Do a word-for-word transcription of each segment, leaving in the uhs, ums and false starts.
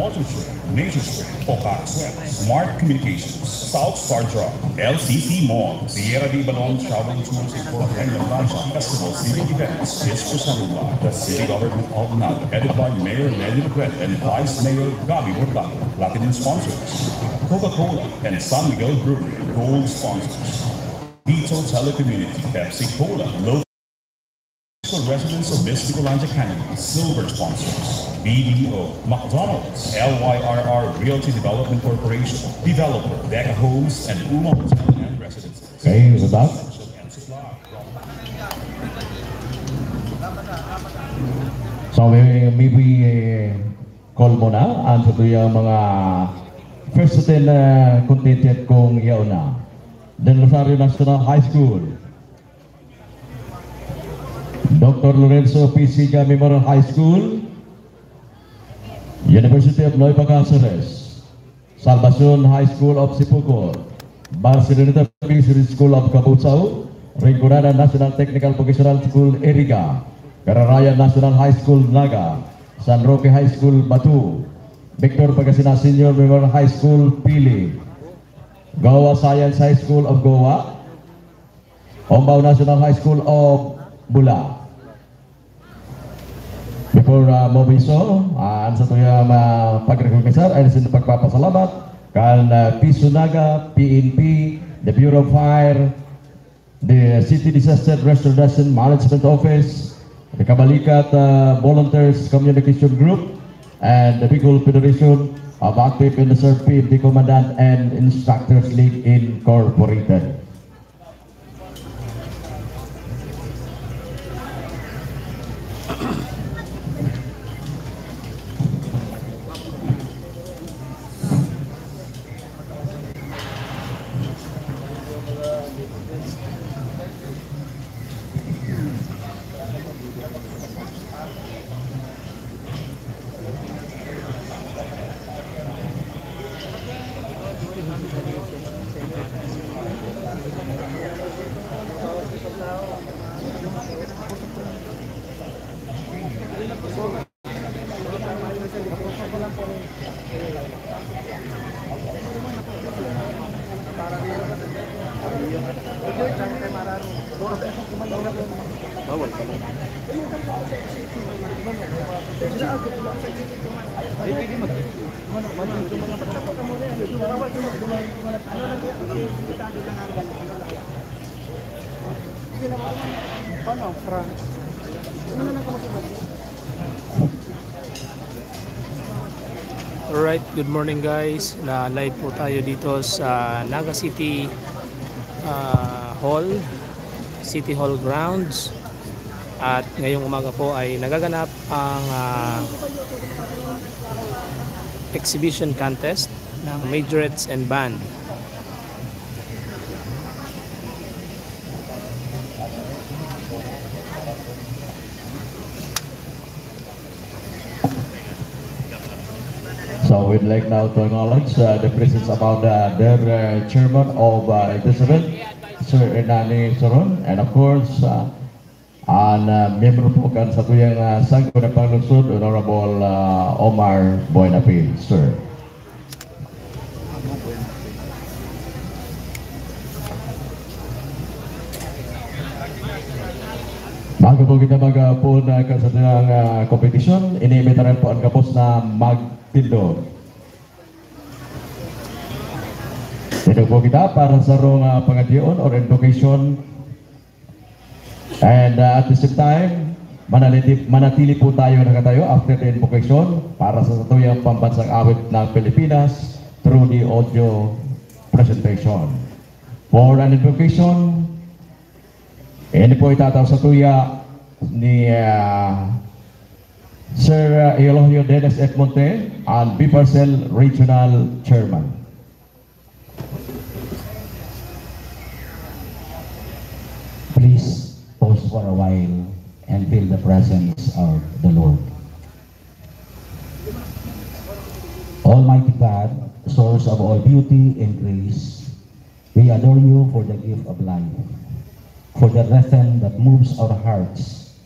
Sponsorship, Nature Spring, Pocac Sweat, Smart Communications, South Star Drug, L C C Mall, Sierra de Ibanon Travel Tours Incorporated, and Lancha Festival City Events is presented by the City Government of Naga, headed by Mayor Nelly Lucret and Vice Mayor Gabby Hurtado. Platinum sponsors, Coca-Cola and San Miguel Brewery, gold sponsors. Vito Telecommunity, Pepsi Cola, Low Residents of Miss Nicolandia Canada, silver sponsors, B D O, McDonald's, L Y R R Realty Development Corporation, developer, Deca Homes, and Uma Hotel and Residences. Okay, with that. And supply. So, may, may we, eh, call mo na ang sa tuyang mga first to ten na contingent kung yaon na. Del Rosario National High School. Doctor Lorenzo P. Siga Memorial High School, University of Nueva Cáceres, Salvacion High School of Sipucor, Barceloneta P C School of Cabusao, Rinconada National Technical Vocational School, Iriga, Cararayan National High School, Naga, San Roque High School, Batu, Victor Pangasinan Senior Memorial High School, Pili, Goa Science High School of Goa, Ombao National High School of Bula. Before, uh, moving so, uh, ang sa tuya uh, pagrekompensar ay sin pagpapasalamat kan uh, Piso Naga, P N P, the Bureau of Fire, the City Disaster Restoration Management Office, the Kabalikat uh, Volunteers Communication Group, and the Bicol Federation of Active and Reserve P N P Commandant and Instructors League Incorporated. Alright, good morning guys. Na live po tayo dito sa Naga City ah, Hall, City Hall grounds. At ngayong umaga po ay nagaganap ang ah, exhibition contest ng Majorettes and Band. So we'd like now to acknowledge uh, the presence of our uh, dear uh, chairman of uh, this event, Sir Hernani Soron, and of course uh, ang uh, miyembro po kan sa tuyang uh, Sangko ng Panglungsod, Honorable uh, Omar Buenapil, sir. Bago po kita mag-aapon uh, sa uh, kompetisyon, iniimbitaran po ang kapos na magtindog. Ito po kita para sa rong uh, pangadion or invocation. And uh, at the same time, manatili, manatili po tayo nakatayo after the invocation para sa satuyang pambansang awit ng Pilipinas through the audio presentation. For an invocation, ini po itataw sa tuya ni uh, Sir uh, Eulogio Dennis F. Monte, ang Biparcel Regional Chairman. Please pause for a while and feel the presence of the Lord. Almighty God, source of all beauty and grace, we adore you for the gift of life, for the rhythm that moves our hearts,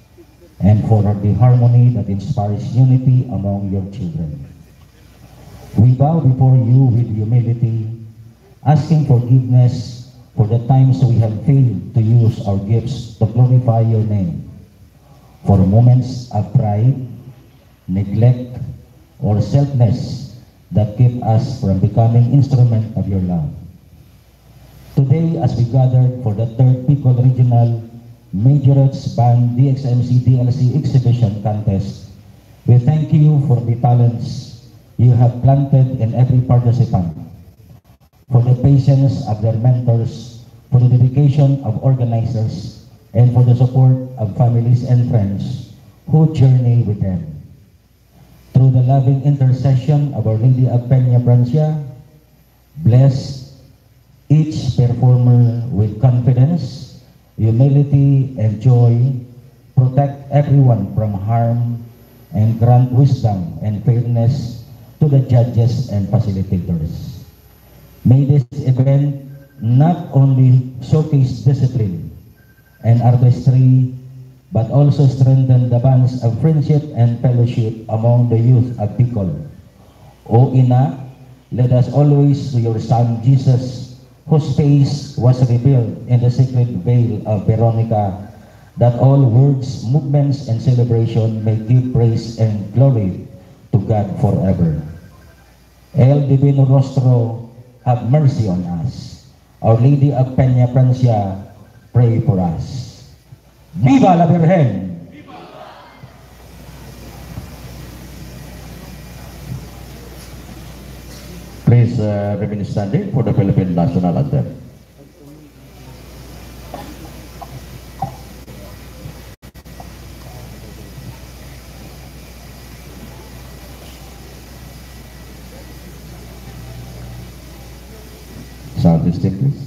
and for the harmony that inspires unity among your children. We bow before you with humility, asking forgiveness for the times we have failed to use our gifts to glorify your name, for moments of pride, neglect, or selfness that keep us from becoming instrument of your love. Today, as we gathered for the third Bicol Regional Majorettes Band D X M C D L C Exhibition Contest, we thank you for the talents you have planted in every participant, for the patience of their mentors, for the dedication of organizers, and for the support of families and friends who journey with them. Through the loving intercession of Our Lady of Peña Francia, bless each performer with confidence, humility, and joy. Protect everyone from harm and grant wisdom and fairness to the judges and facilitators. May this event not only showcase discipline and artistry, but also strengthen the bonds of friendship and fellowship among the youth of Bicol. O Ina, lead us always to your Son Jesus, whose face was revealed in the sacred veil of Veronica, that all words, movements, and celebration may give praise and glory to God forever. El Divino Rostro, have mercy on us. Our Lady of Peña Francia, pray for us. Viva la Virgen! Please, uh, remain standing for the Philippine National Anthem. Sound system, please.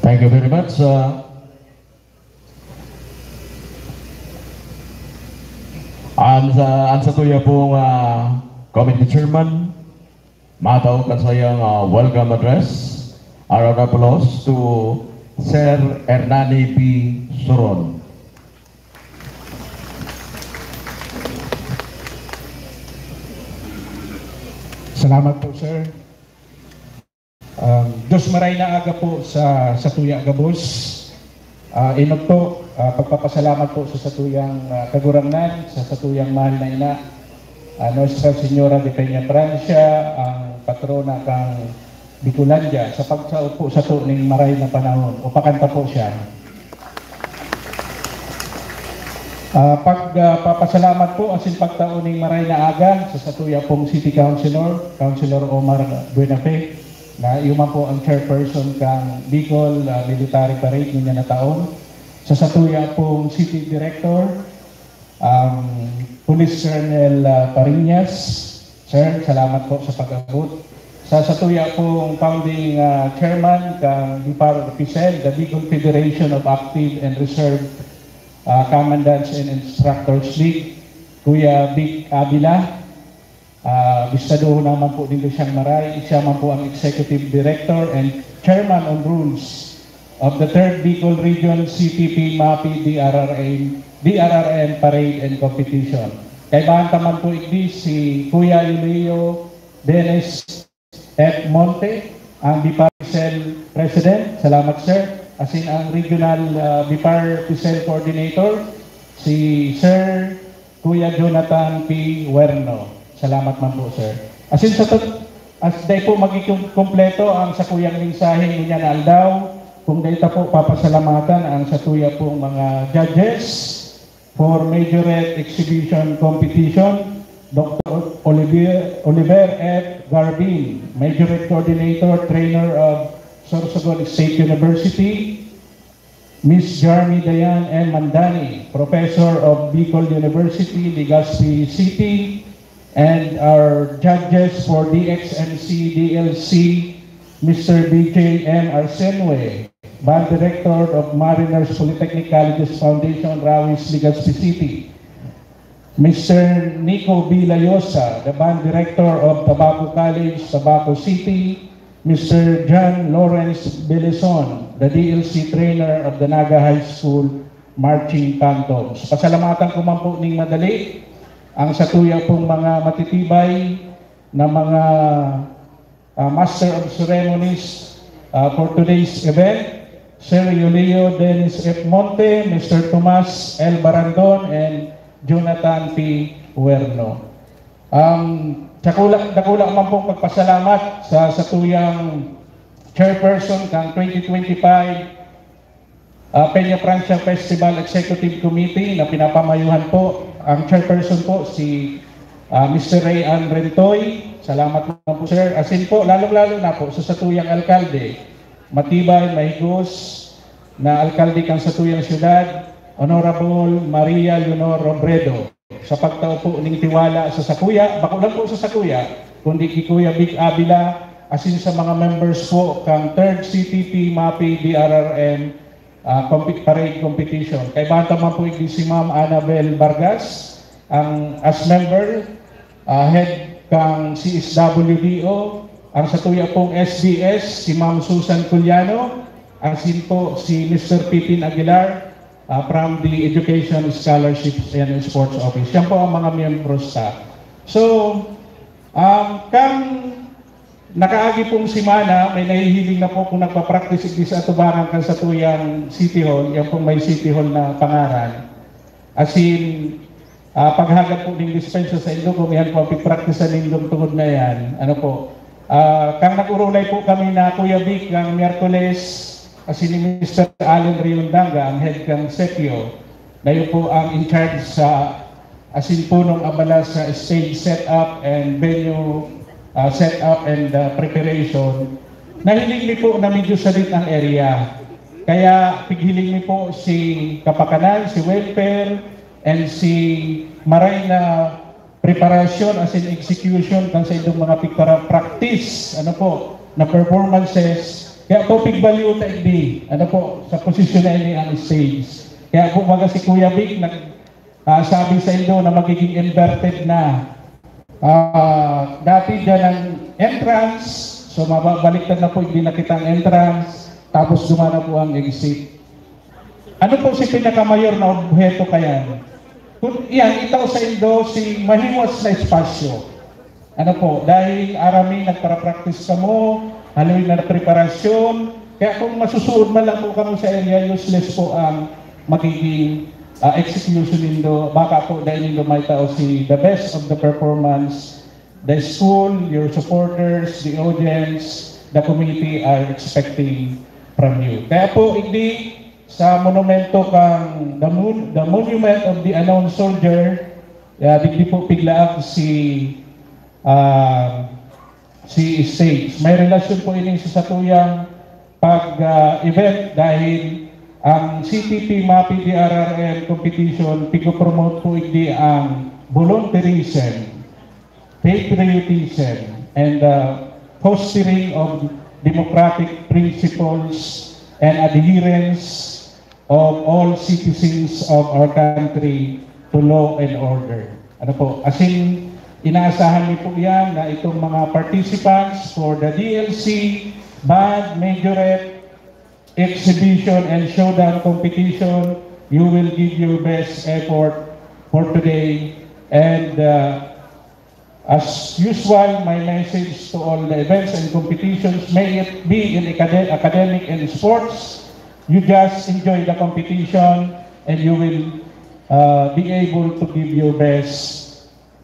Thank you very much. Uh, ang sa, ang satuya pong, ah, committee chairman, matao kan sayang, ah, welcome address. A round of applause to Sir Hernani P. Suron. Salamat po, sir. Um, Diyos maray na aga po sa, sa satuya gabos. Ah, inot po, ah, pagpapasalamat po sa satuyang, ah, Kagurangnan, sa satuyang mahal na ina, ah, Nuestra Señora de Peña Francia, ang patrona kan Bicolandia, sa pagsao po sato ning maray na panahon. O pakanta po siya. Ah, pag, ah, papasalamat po asin pagtao ning maray na aga sa satuya pong City Councilor, Councilor Omar Buenafe, na iyo man po ang chairperson kan Bicol, ah, Military Parade niya na taon. Sa satuya pong City Director, um, Police Colonel, ah, Pariñas. Sir, salamat po sa pag-abot. Sa satuya pong founding, ah, chairman kan BIPAR-PHISEL, the Bicol Federation of Active and Reserve, ah, Commandants and Instructors League, Kuya Vic Avila, ah, Bistadohon naman po nindo siyang maray. Siya man po ang Executive Director and Chairman on Rules of the Third Bicol Region C P P MAPI D R R M, D R R M Parade and Competition. Kaibahan ta man po igdi si Kuya Yulio Dennis F. Monte, ang BIPAR PICEL President. Salamat, sir. Asin ang Regional ah, BIPAR PICEL Coordinator, si Sir Kuya Jonathan P. Werno. Salamat man po, sir. Asin sa tot-, as dai po magiging kumpleto ang sakuyang mensahe ngunyan na aldaw, kung dai ta po papasalamatan ang satuya pong mga judges for Majorette Exhibition Competition, Doctor Olivier, Oliver F. Garbin, Majorette Coordinator, Trainer of Sorsogon State University, Miss Jarmy Dayan M. Mandani, Professor of Bicol University, Legazpi City, and our judges for D X M C D L C, Mister B J M Arsenue, Band Director of Mariners Polytechnic Colleges Foundation, Rawis, Legazpi City, Mister Nico B. Layosa, the Band Director of Tabaco College, Tabaco City, Mister John Lawrence Belison, the D L C Trainer of the Naga High School Marching Phantoms. Pasalamatan ko man po ning madali ang satuya pong mga matitibay na mga ah, Master of Ceremonies ah, for today's event, Sir Yulio Dennis F. Monte, Mister Tomas L. Barandon, and Jonathan P. Werno. Um, dakula, dakula man pong pagpasalamat sa satuyang chairperson kang twenty twenty-five ah, Peña Francia Festival Executive Committee na pinapamayuhan po. Ang chairperson po si ah, Mister Ray Ann Rentoy. Salamat naman po, sir. Asin po, lalong-lalo na po sa satuyang alkalde, matibay, mahigos na alkalde kan satuyang syudad, Honorable Maria Leonor Robredo, sa pagtao po ning tiwala sa sakuya, bako lang po sa sakuya, kundi ki Kuya Vic Avila, asin sa mga members po kang Third C T P MAPI D R R M ah, compe-, parade competition. Kaibahan ta man po igdi si Ma'am Annabel Vargas, ang as member, ah, head kang C S W D O, ang satuya pong S D S, si Ma'am Susan Culiano, asin po si Mister Pipin Aguilar, ah, from the Education, Scholarships, and Sports Office. Yan po ang mga miyembros ta. So, um, kang nakaagi pong semana, may nahihiling na po kung nagpa-practice igdi sa atubangan kan satuyang City Hall, yan pong may City Hall na pangaran. Asin, ah, paghagad po ning dispensa sa indo, kung yan po ang pipraktisan nindong tungod na yan, ano po, ah, kang nag-urulay po kami na Kuya Vic, kang Miyerkules, asin ni Mister Allen Riondanga, ang head kang Sepio, na yun po ang in charge sa asin punong abala sa stage setup and venue ah, setup and ah, preparation. Nahiling mi po na medyo sadit ang area. Kaya pighiling mi po si kapakanan, si welfare, and si maray na preparasyon asin execution kan sa indong mga pigpara-, practice, ano po, na performances. Kaya po pigbalyo ta igdi, ano po, sa posisyon na ini ang stage. Kaya po baga si Kuya Vic nag ah, sabi sa indo na magiging inverted na. Ah, dati dyan ang entrance, so mababaliktad na po, hindi na kita ang entrance, tapos duman na po ang exit. Ano po si pinakamayor na obheto kaya? Kung iyan, itaw sa indo si mahiwas na espasyo. Ano po, dahil arami nagpara-practice kamo, haloy na preparasyon, kaya kung masusuod man lang po kamo sa area, useless po ang magiging ah, execution nindo. Baka po dahil nindo may tao si the best of the performance, the school, your supporters, the audience, the committee are expecting from you. Kaya po, hindi sa monumento kang the, mon- the monument of the unknown soldier, ah, digdi po piglaag si ah, si stage. May relasyon po ini sa satuyang pag-event dahil ang C T P MAPI D R R M competition, pigo-promote po igdi ang volunteerism, patriotism, and uh, fostering of democratic principles and adherence of all citizens of our country to law and order. Ano po, asin Inaasahan niyo po yan na itong mga participants for the D L C, band, majorette, exhibition, and showdown competition, you will give your best effort for today. And uh, as usual, my message to all the events and competitions, may it be in acad- academic and sports, you just enjoy the competition and you will uh, be able to give your best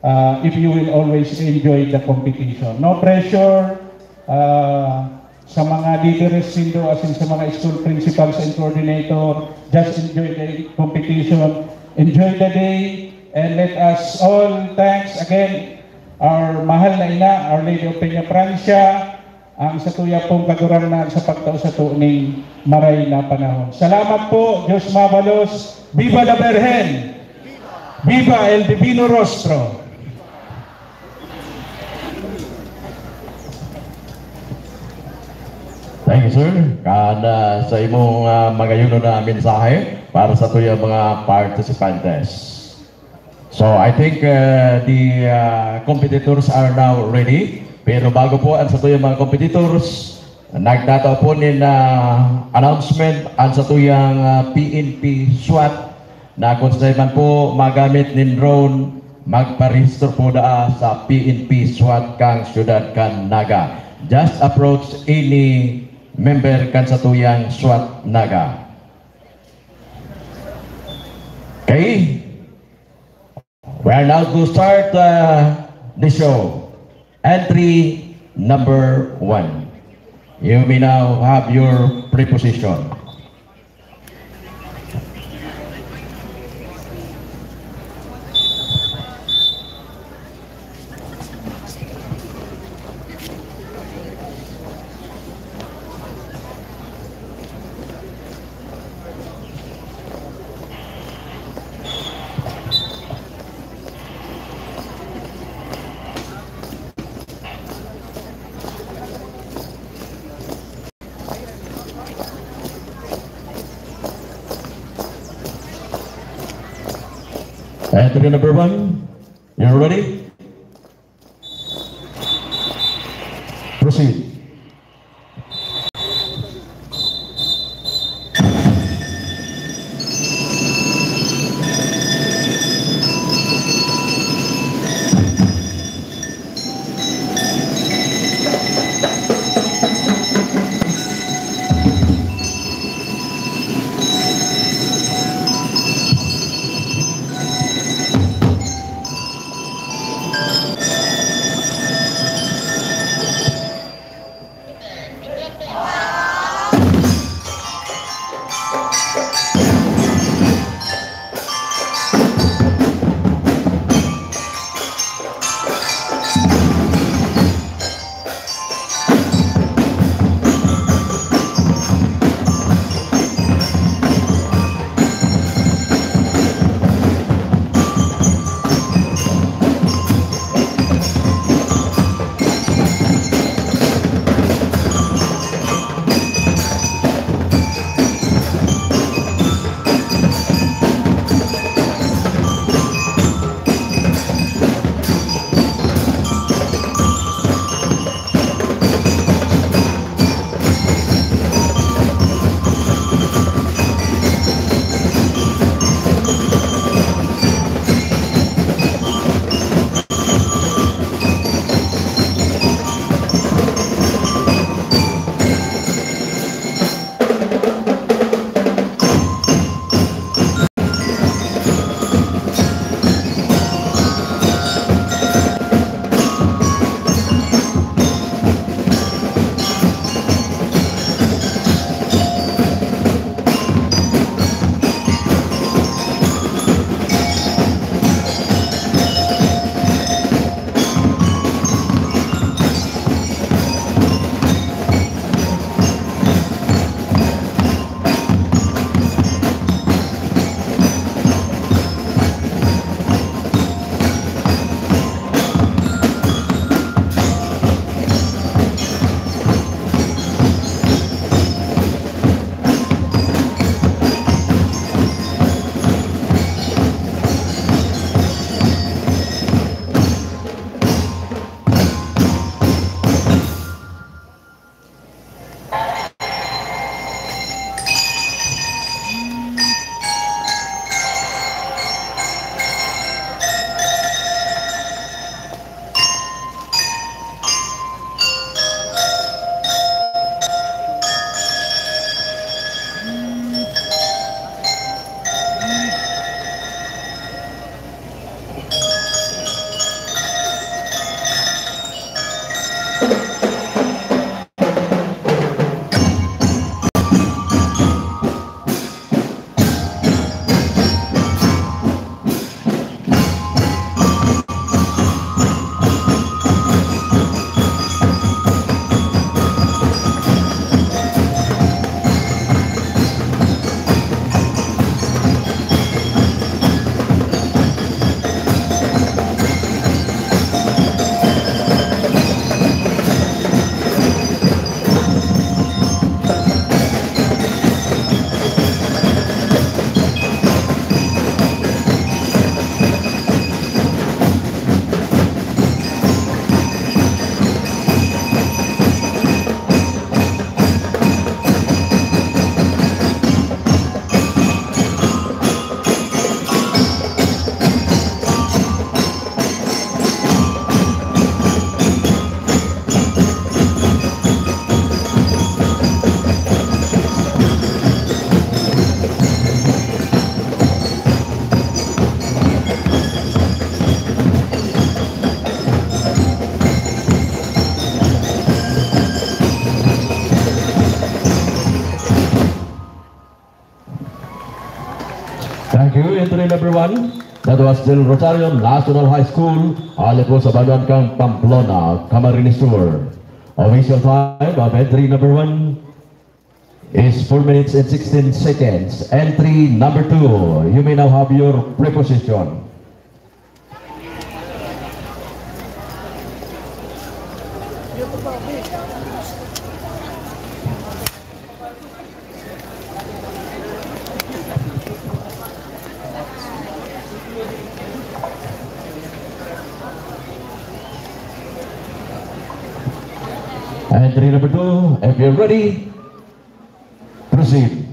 uh, if you will always enjoy the competition. No pressure uh, sa mga leaders nindo, as in sa mga school principals and coordinator, just enjoy the competition, enjoy the day, and let us all thanks again our mahal na ina, Our Lady of Peña Francia, ang satuya pong Kagurangnan sa pagtao sato ning maray na panahon. Salamat po, Diyos mabalos. Viva la Birhen! Viva el Divino Rostro! Thank you, sir. Kan ah, sa imong ah, magayon na mensahe para sa tuyang mga participantes. So I think uh, the uh, competitors are now ready. Pero bago po ang satuyang mga competitors, nagtatao po nin uh, announcement ang satuyang uh, P N P SWAT na kung sa man po magamit nin drone, magparehistro po daa sa P N P SWAT kang Siyudad kan Naga. Just approach any member kan satuyang SWAT Naga. Okay. We are now to start uh, the show. Entry number one. You may now have your preposition. Entry number one, you're ready? Proceed. number one. That was Del Rosario National High School, hale po sa banwaan kan Pamplona, Camarines Sur. Official time of entry number one is four minutes and sixteen seconds. Entry number two, you may now have your preposition. Entry number two, if you're ready, proceed.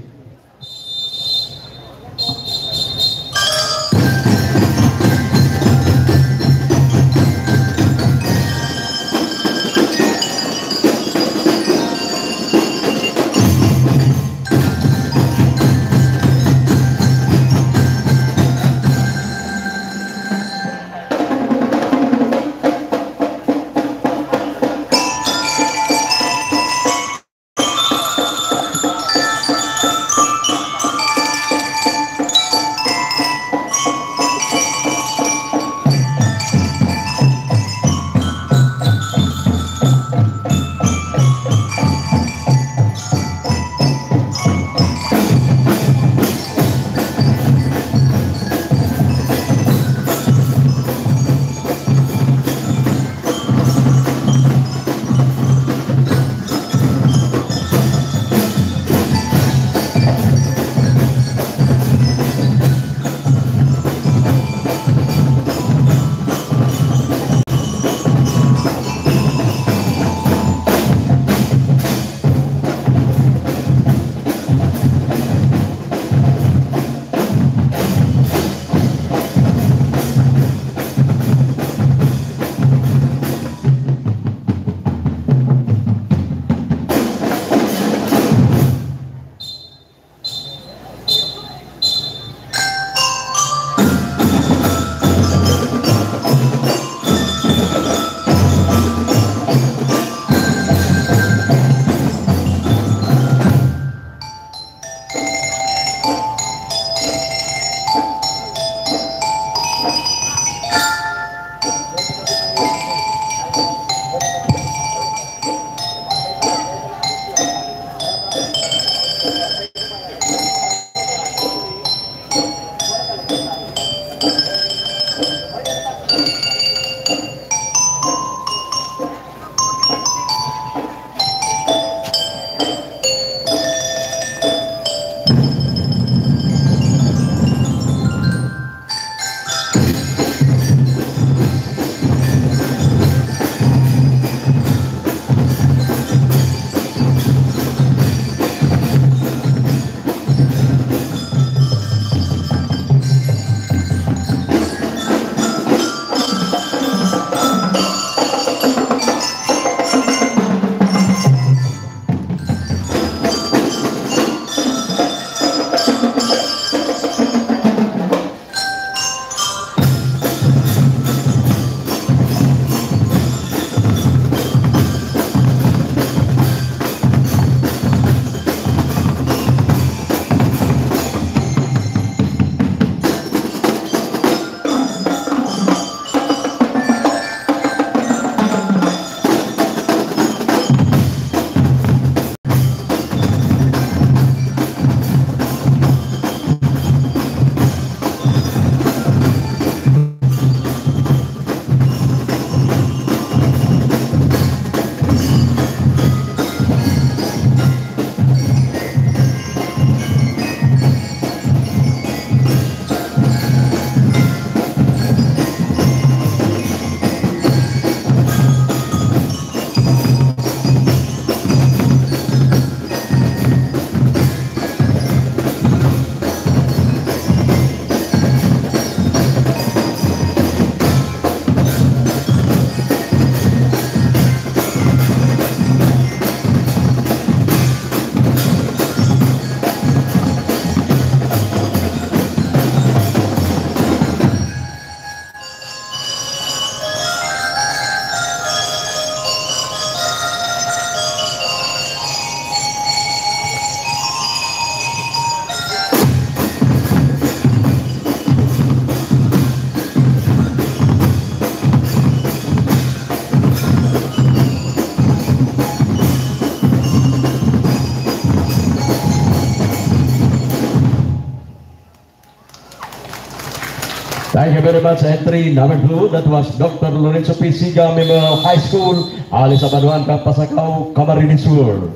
Very much. Entry number two, that was Doctor Lorenzo P. Siga Memorial High School, hale sa Banwaan, Kapasakaw, Camarines Sur.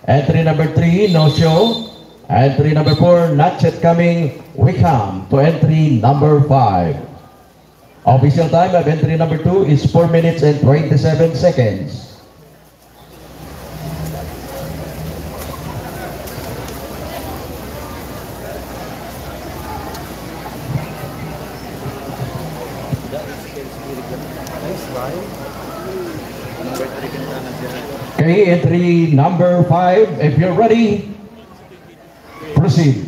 Entry number three, no show. Entry number four, not yet coming. We come to entry number five. Official time of entry number two is four minutes and twenty-seven seconds. Okay, entry number five, if you're ready, proceed.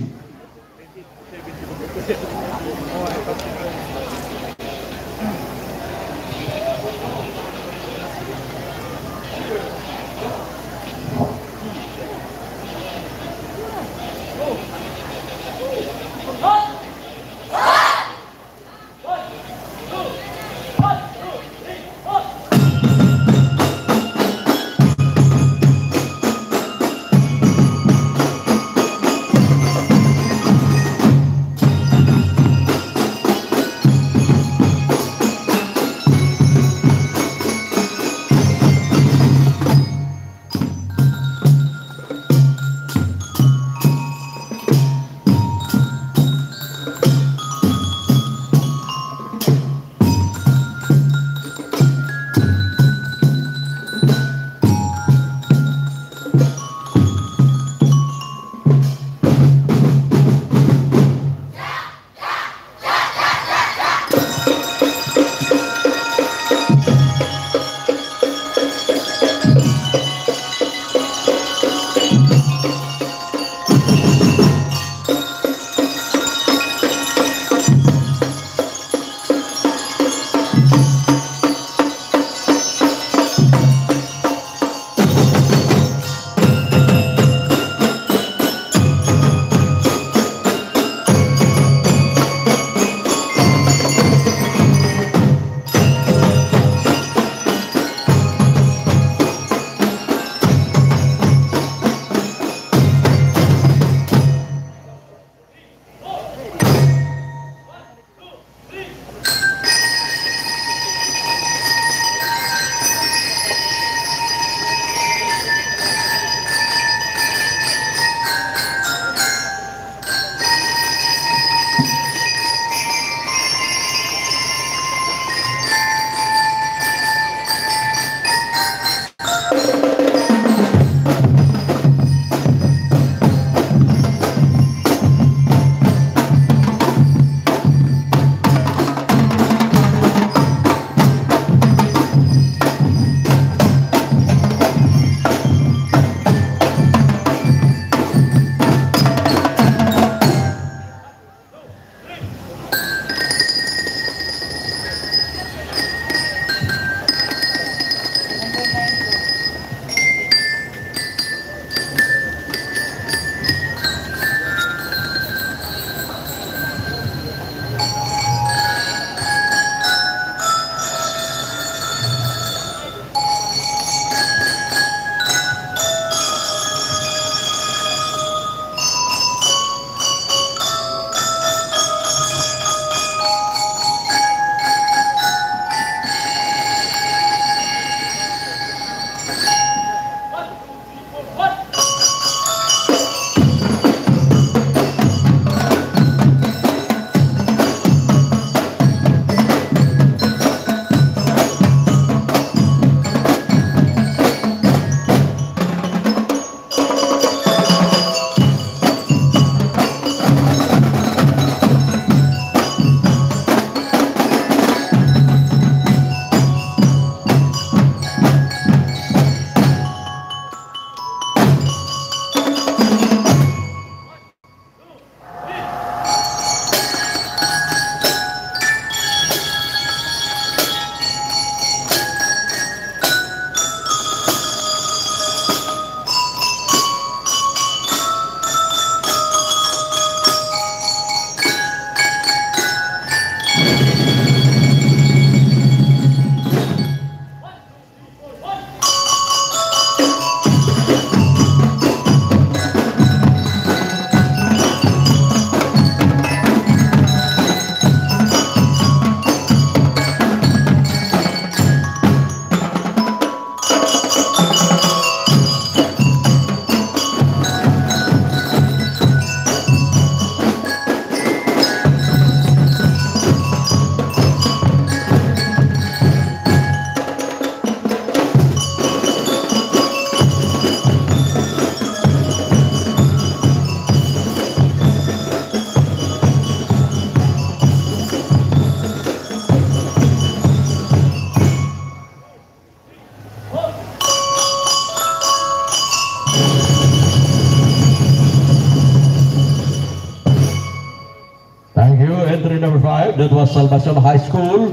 That was Salvacion High School.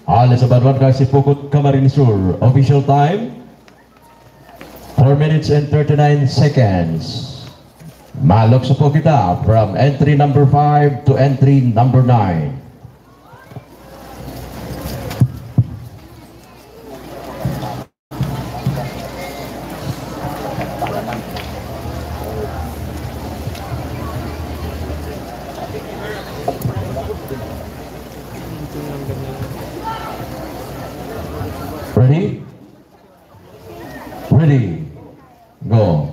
Hale sa banwaan kan Sipocot, Camarines Sur. Official time, four minutes and thirty-nine seconds. Malukso po kita from entry number five to entry number nine. Ready? Ready. Go.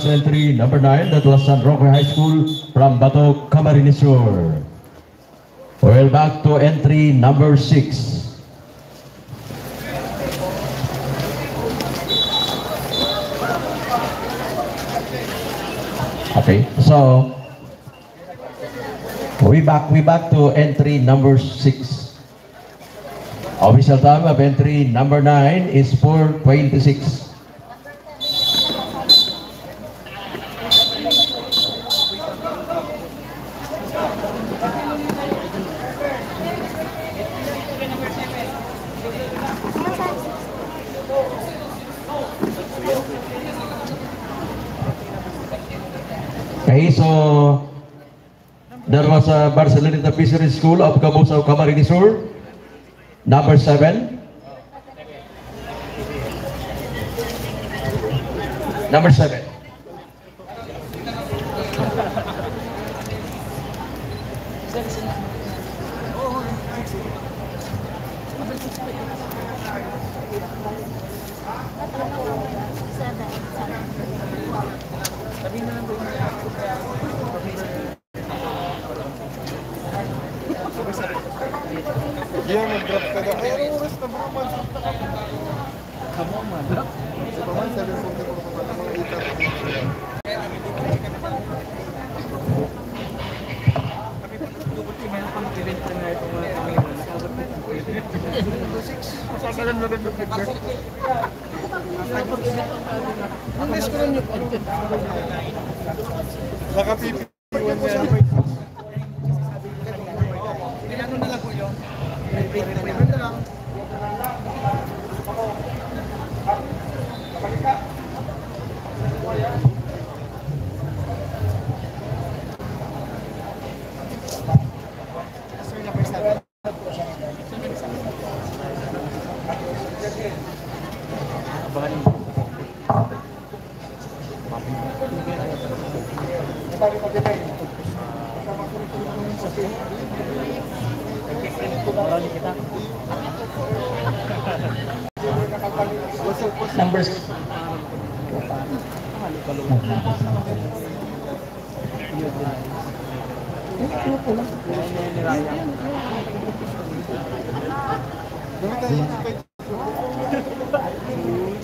Entry number nine, that was San Roque High School from Bato, Camarines Sur. Well, back to entry number six. Okay, so we back, we back to entry number six. Official time of entry number nine is four twenty-six. Okay, so that was uh, Barceloneta Fisheries School of Cabusao, Camarines Sur. Number seven. Number seven. Yan, mag-drop ka daw. Ay, anong oras na, bro? One fifty na kami. Come on, man. Ito pa man, seven forty pa pa, mga eight hours na sila. Kami pa, double team, meron pang event na nga itong mga kami. Nag-abot na. Two six. Saan ka lang nag-event? Ang miss ko lang yung Nakapipi. Numbers.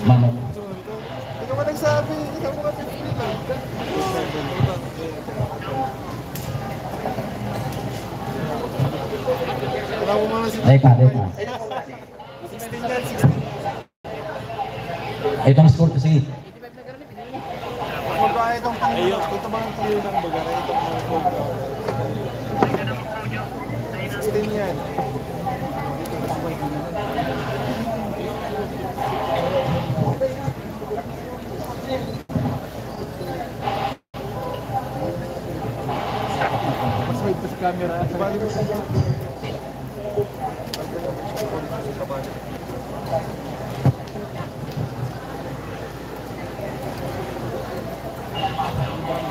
Manok. Hindi ka pa nagsabi. Ikaw mga fifteen lang. Tara mo muna si Deka, deka. Sixteen yan, sixteen. Itong score ko, sige. Magkaya itong pang-, ito ba ang pang-, ng baga? Ito ang pang-, sixteen yan. Mas may pa sa camera.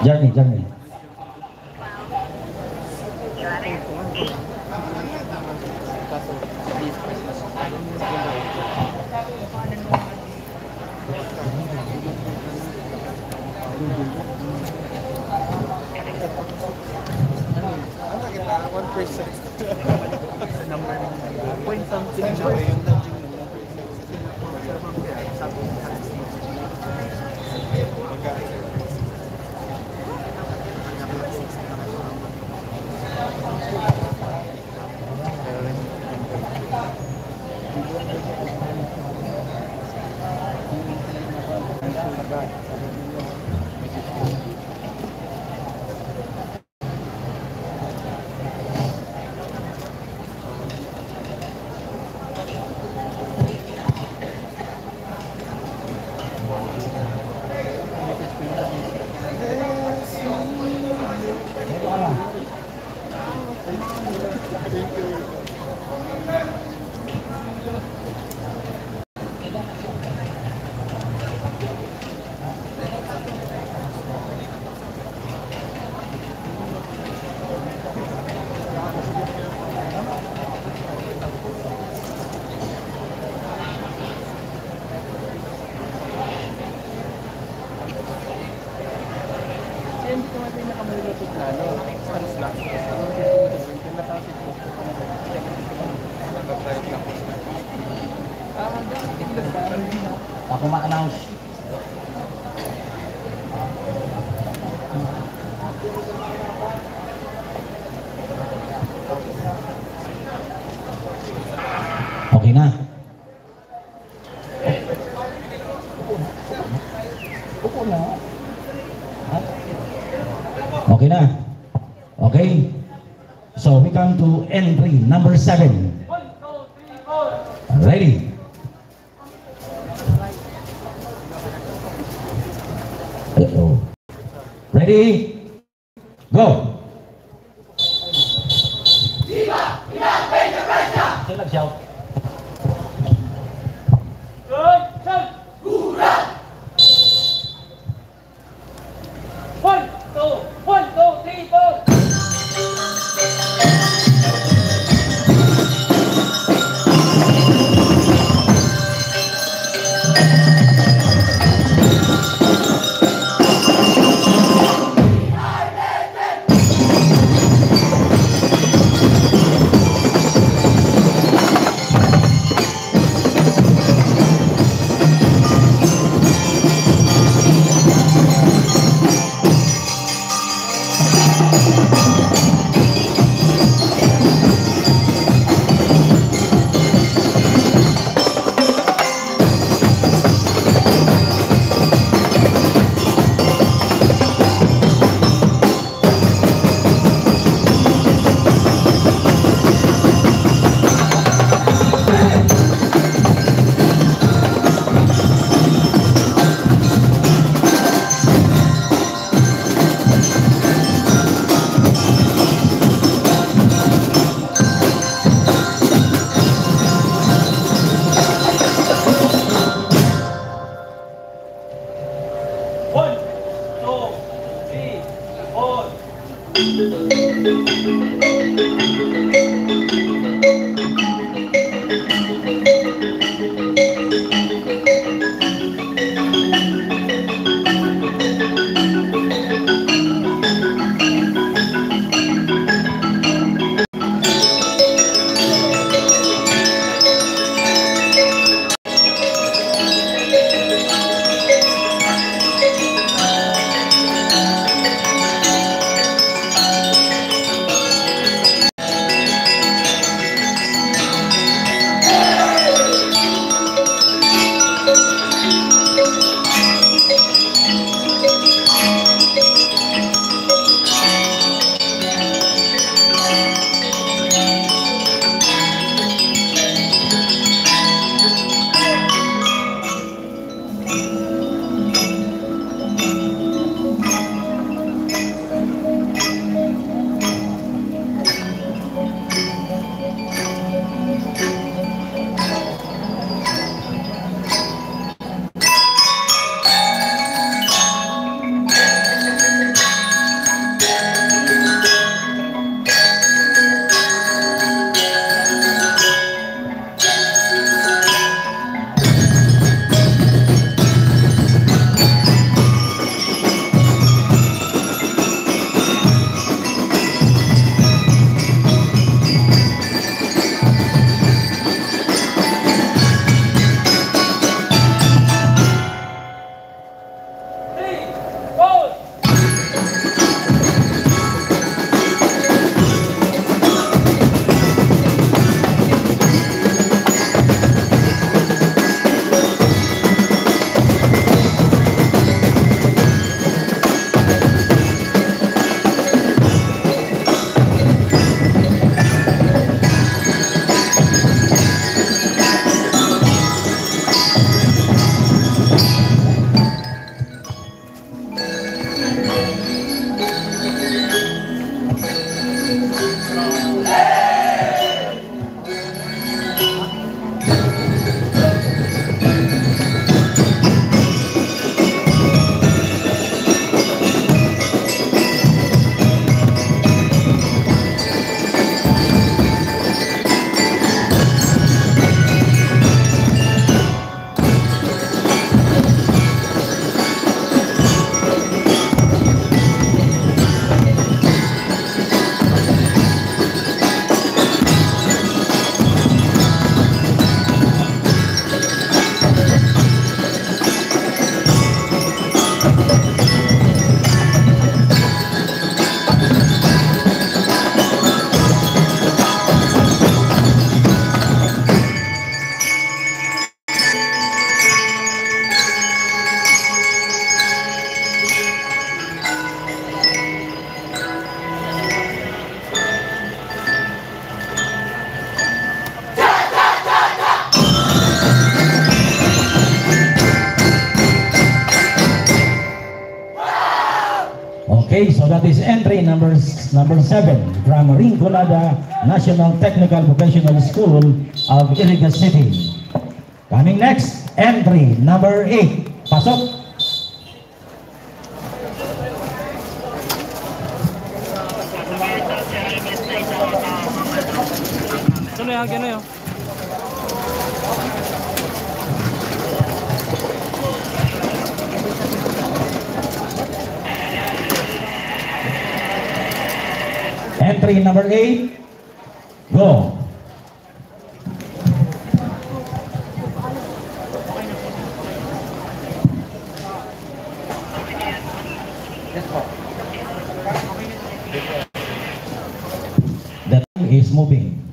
Journey, journey. Ano kita? One percent. Sa number ng point something siya, yung nudging ng number. Ako ma-announce. Okay na. Okay na. Okay. So we come to entry number seven. Ready? Uh-oh. Ready? Go! Sila siya. One, two, one, two, three, four. One, two, three, four. Okay, so that is entry number, number seven from Rinconada National Technical Vocational School of Iligan City. Coming next, entry number eight. Pasok. Ito na yan, ganun yun. Entry number eight. Go. The time is moving.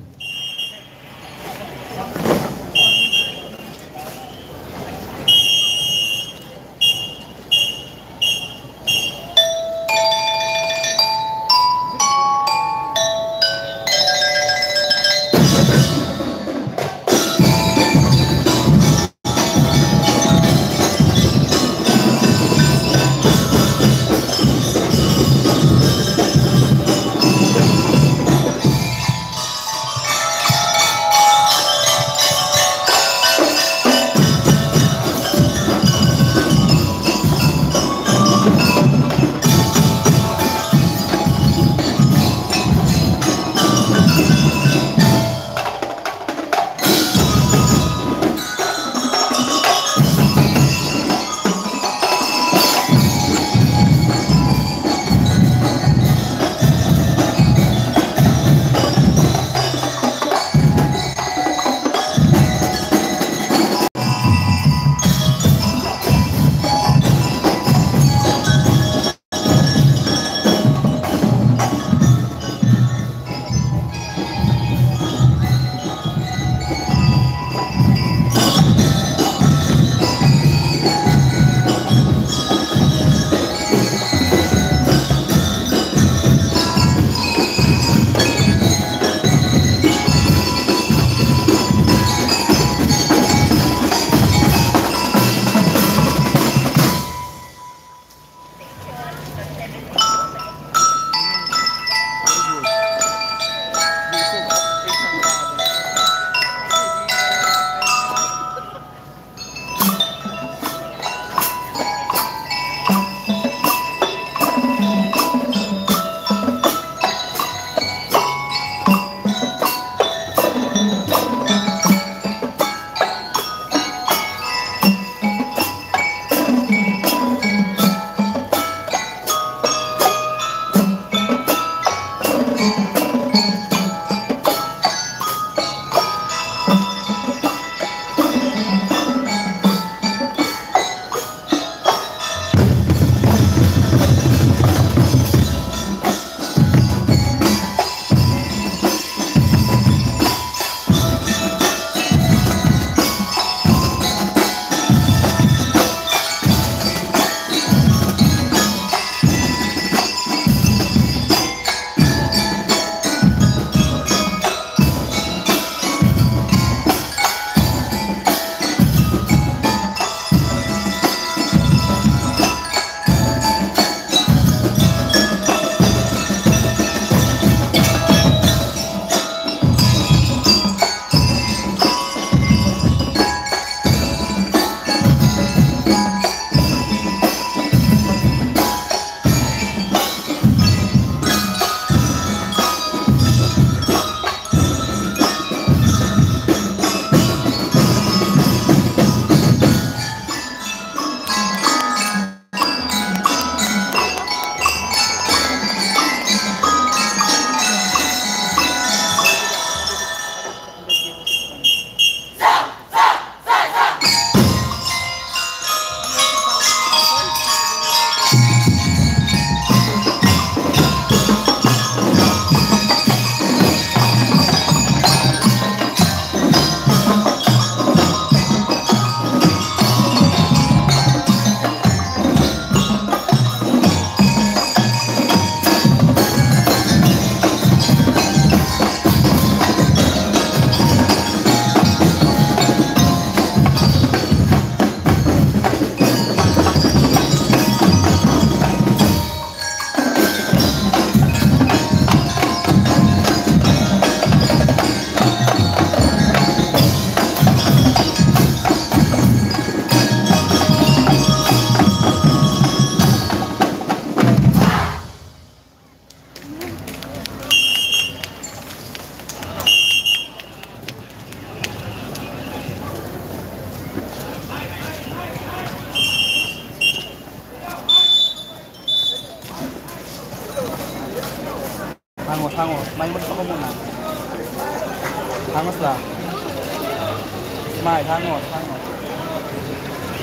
Smile, hangos, hangos.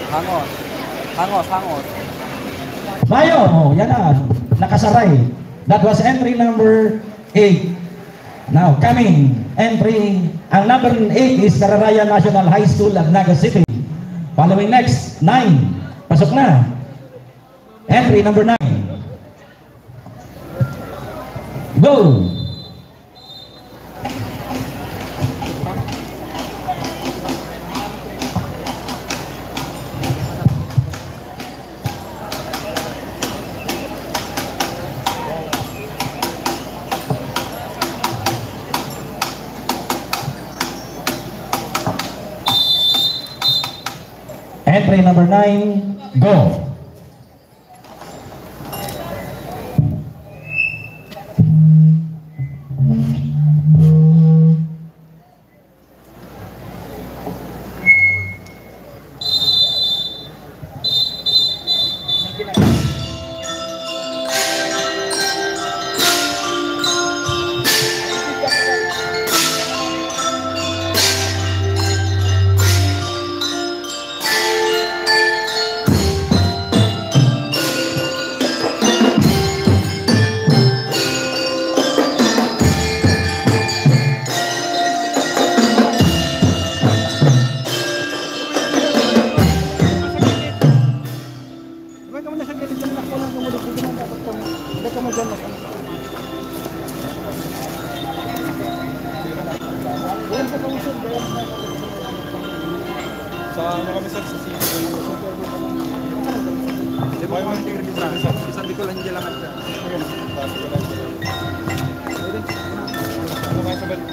Hangos. Hangos, hangos. Mayo, oh, yan na. Nakasaray. That was entry number eight. Now, coming, entry, ang number eight is Cararaya National High School, Naga City. Following next, nine. Pasok na. Entry number nine. Go! Entry number nine, go! Sa ano kami, sir? Sa C B O. Di ba yung mga tingin sa, sa, sa Bicol, hindi lang siya. Ano kayo sa balik?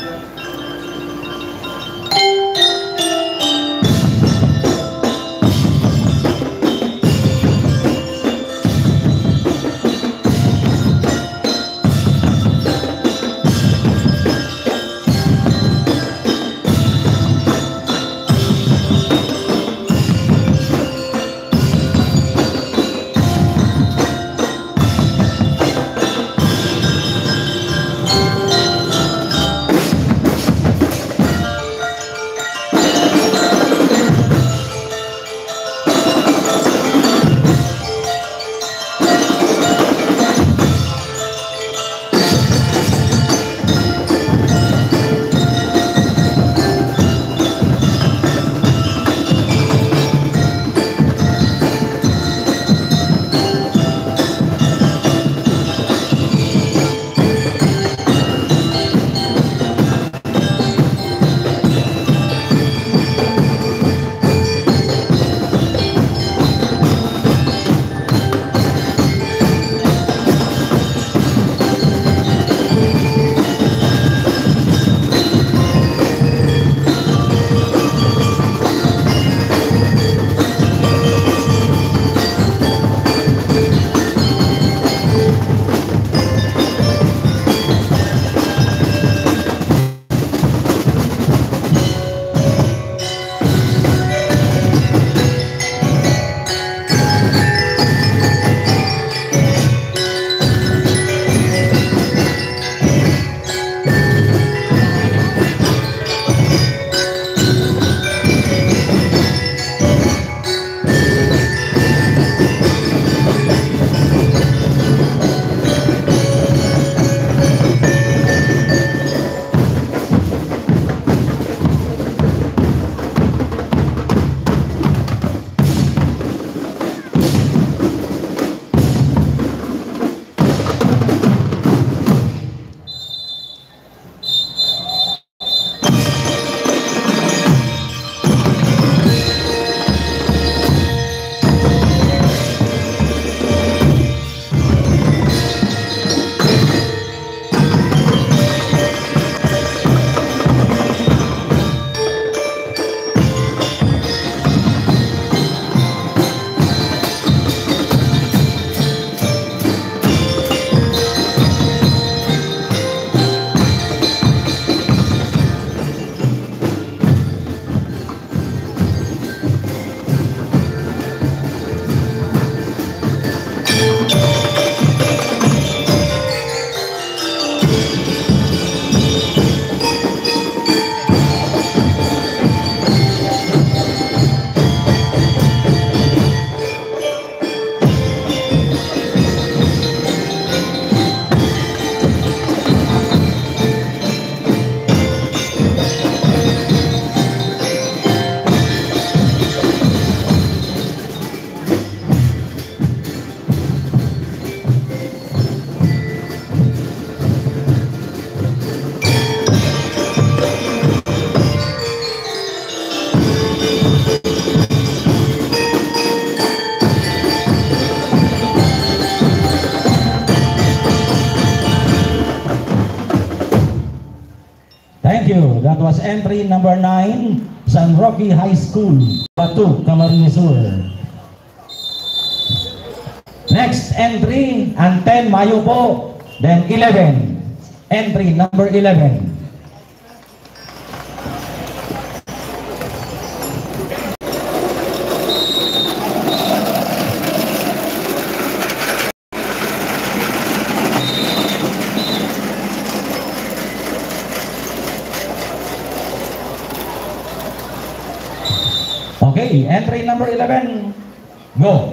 Entry number nine, San Roque High School, Bato, Camarines Sur. Next entry, ang ten, mayo po. Then eleven, entry number eleven. Okay, entry number eleven. Go.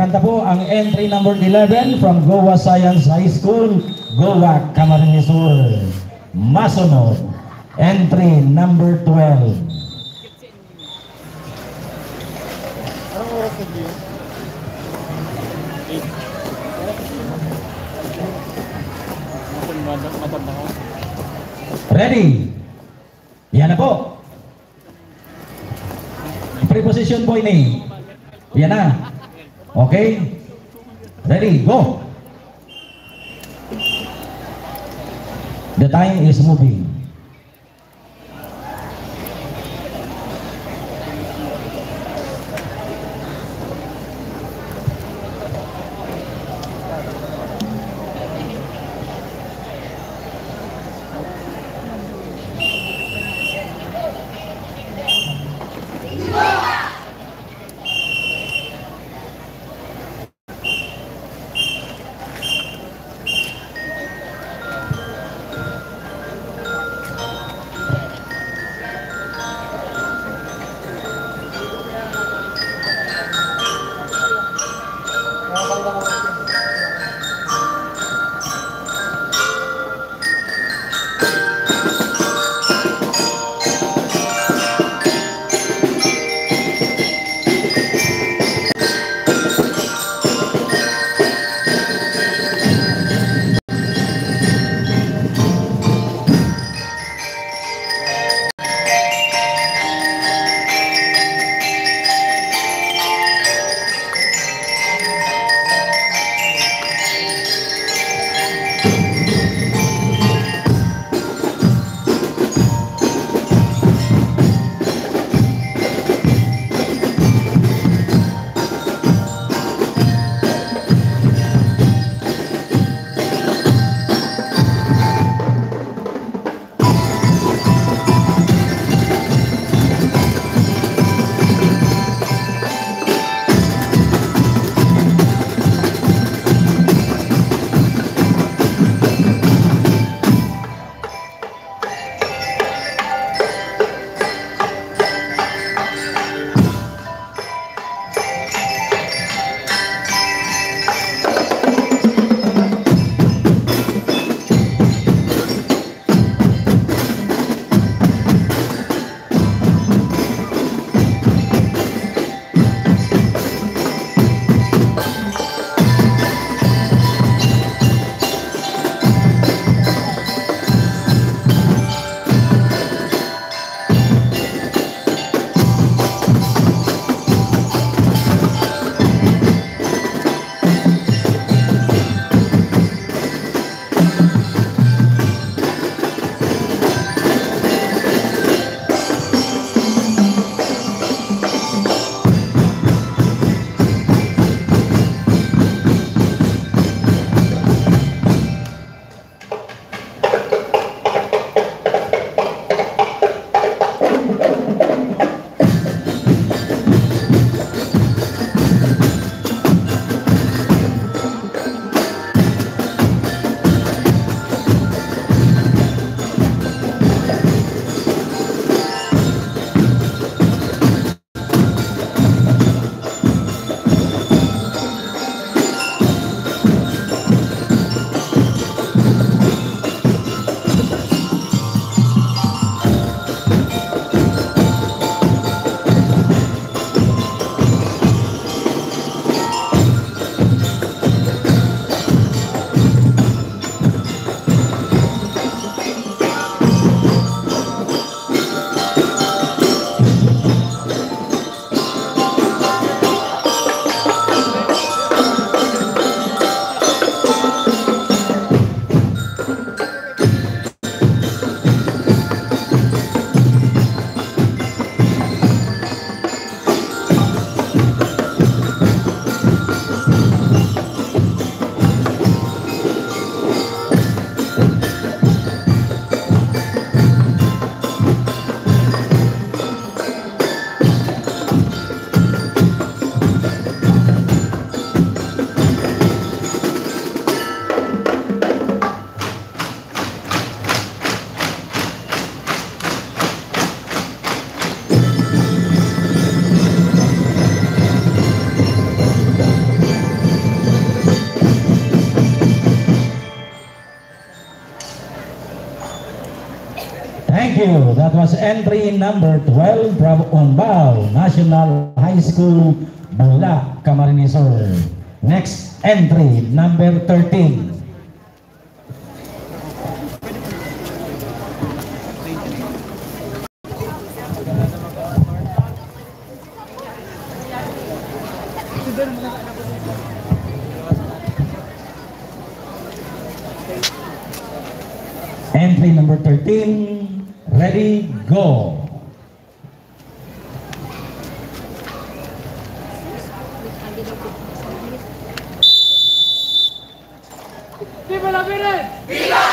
Kanta po ang entry number eleven from Goa Science High School, Goa, Camarines Sur. Masunod, entry number twelve. Ready? Yan na po. Preposition po ini. Yan na. Okay? Ready, go! The time is moving. Thank you. That was entry number twelve from Umbao National High School, Bula, Camarines Sur. Next entry, number thirteen. Entry number thirteen, ready, go. Viva la Virgen! Viva!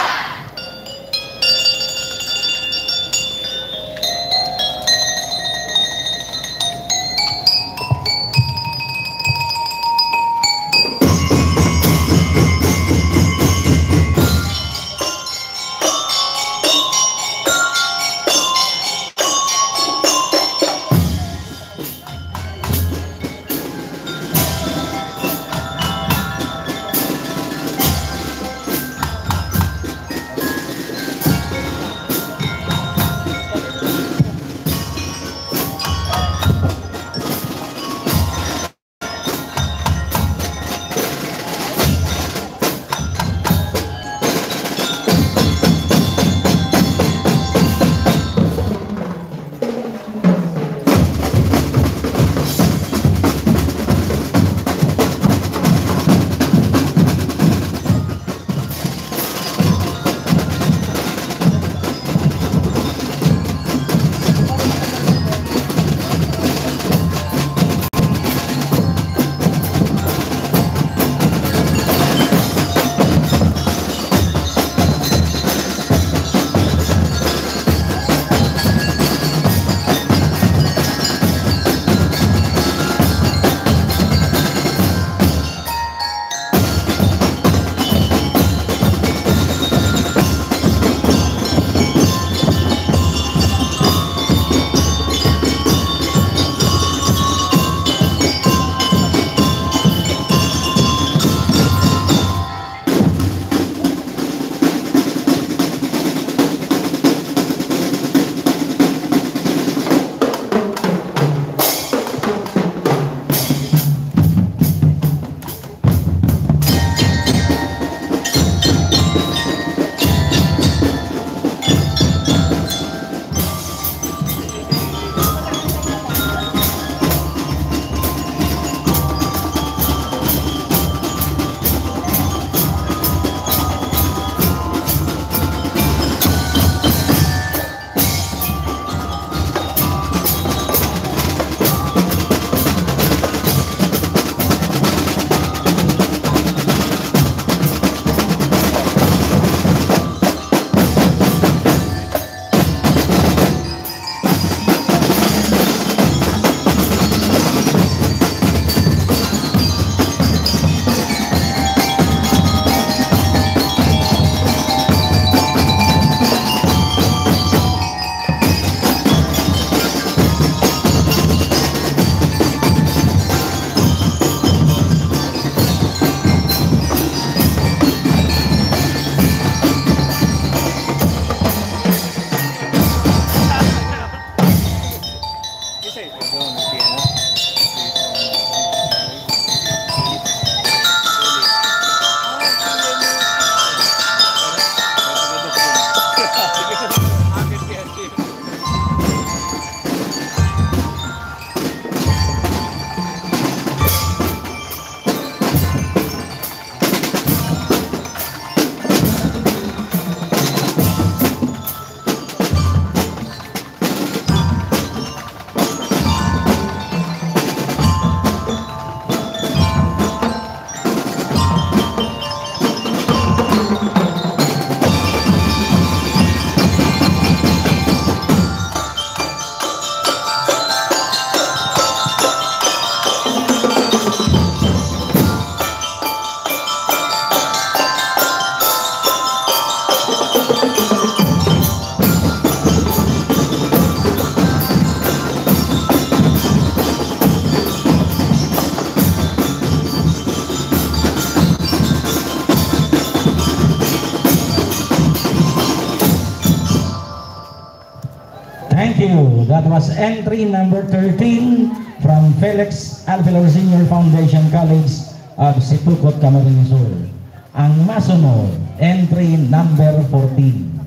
Thank you. That was entry number thirteen from Felix Alvilor Senior Foundation College of Sipocot, Camarines Sur. Ang masunod, entry number fourteen.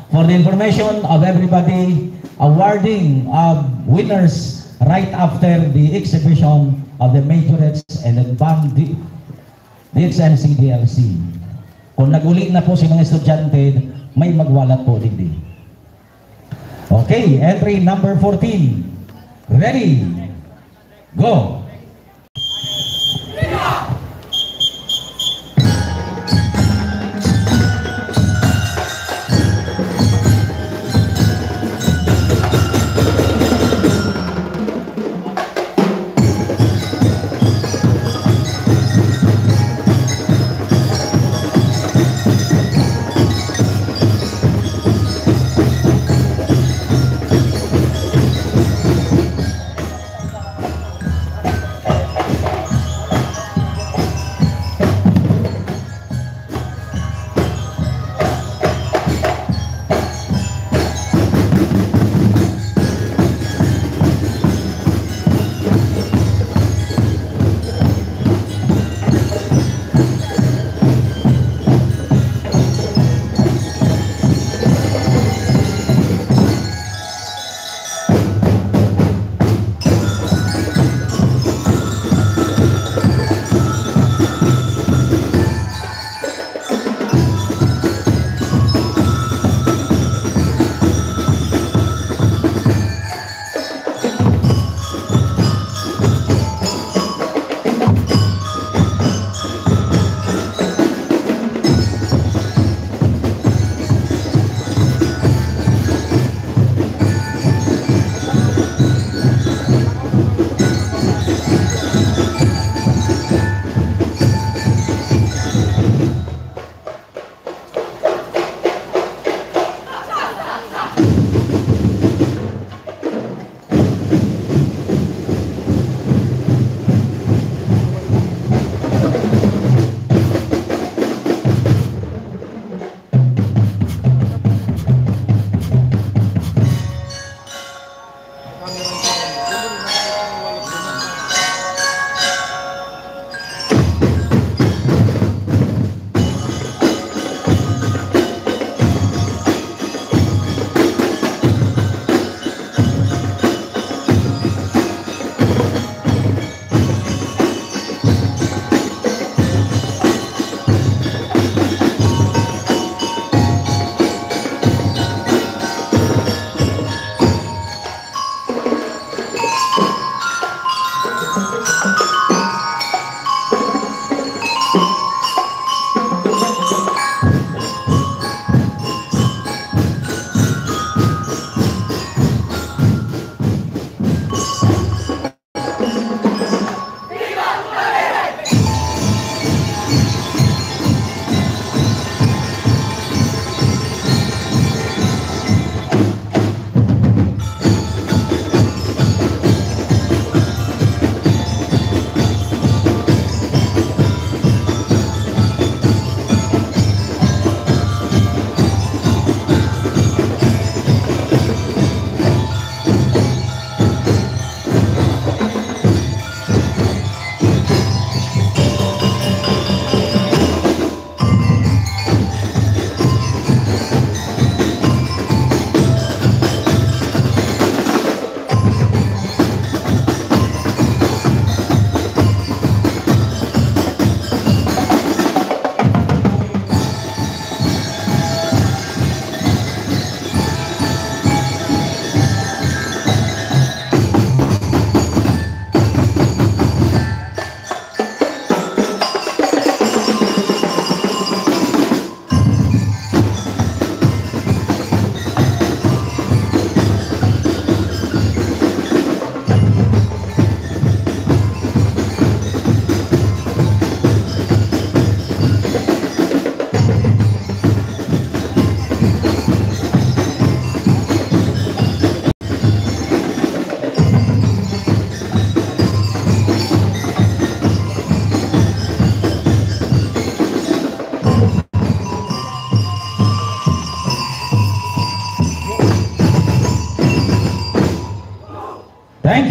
For the information of everybody, awarding of winners right after the exhibition of the majorettes and the band, the H M C D L C. Kung nag-uli na po si mga estudyante, may magwalat po digdi. Okay, entry number fourteen. Ready? Go!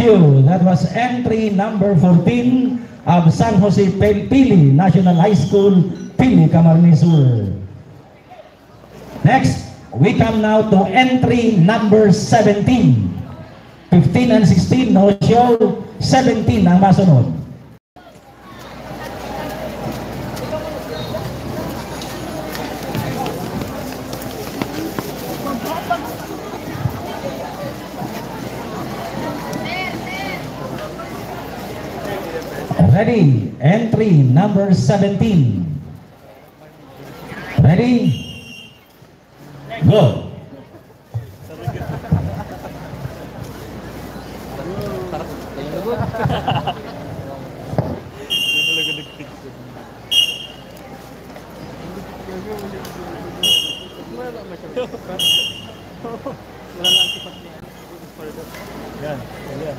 That was entry number fourteen of San Jose Pil-, Pili National High School, Pili, Camarines Sur. Next, we come now to entry number seventeen. Fifteen and sixteen, no show. Seventeen ang masunod. Ready, entry number seventeen. Ready? Go! Yan, yan.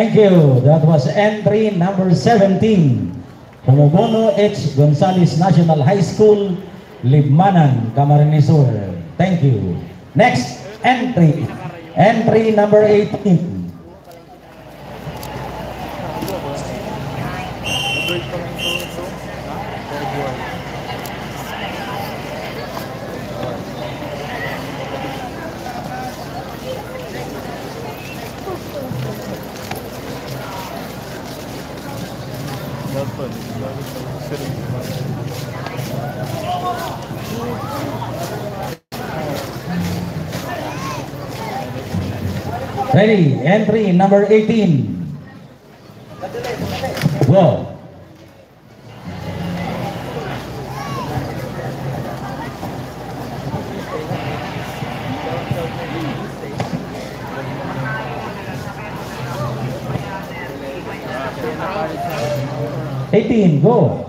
Thank you. That was entry number seventeen. Pumubono H. Gonzales National High School, Libmanan, Camarines Sur. Thank you. Next entry. Entry number eighteen. Ready, entry number eighteen. Go. Eighteen, go.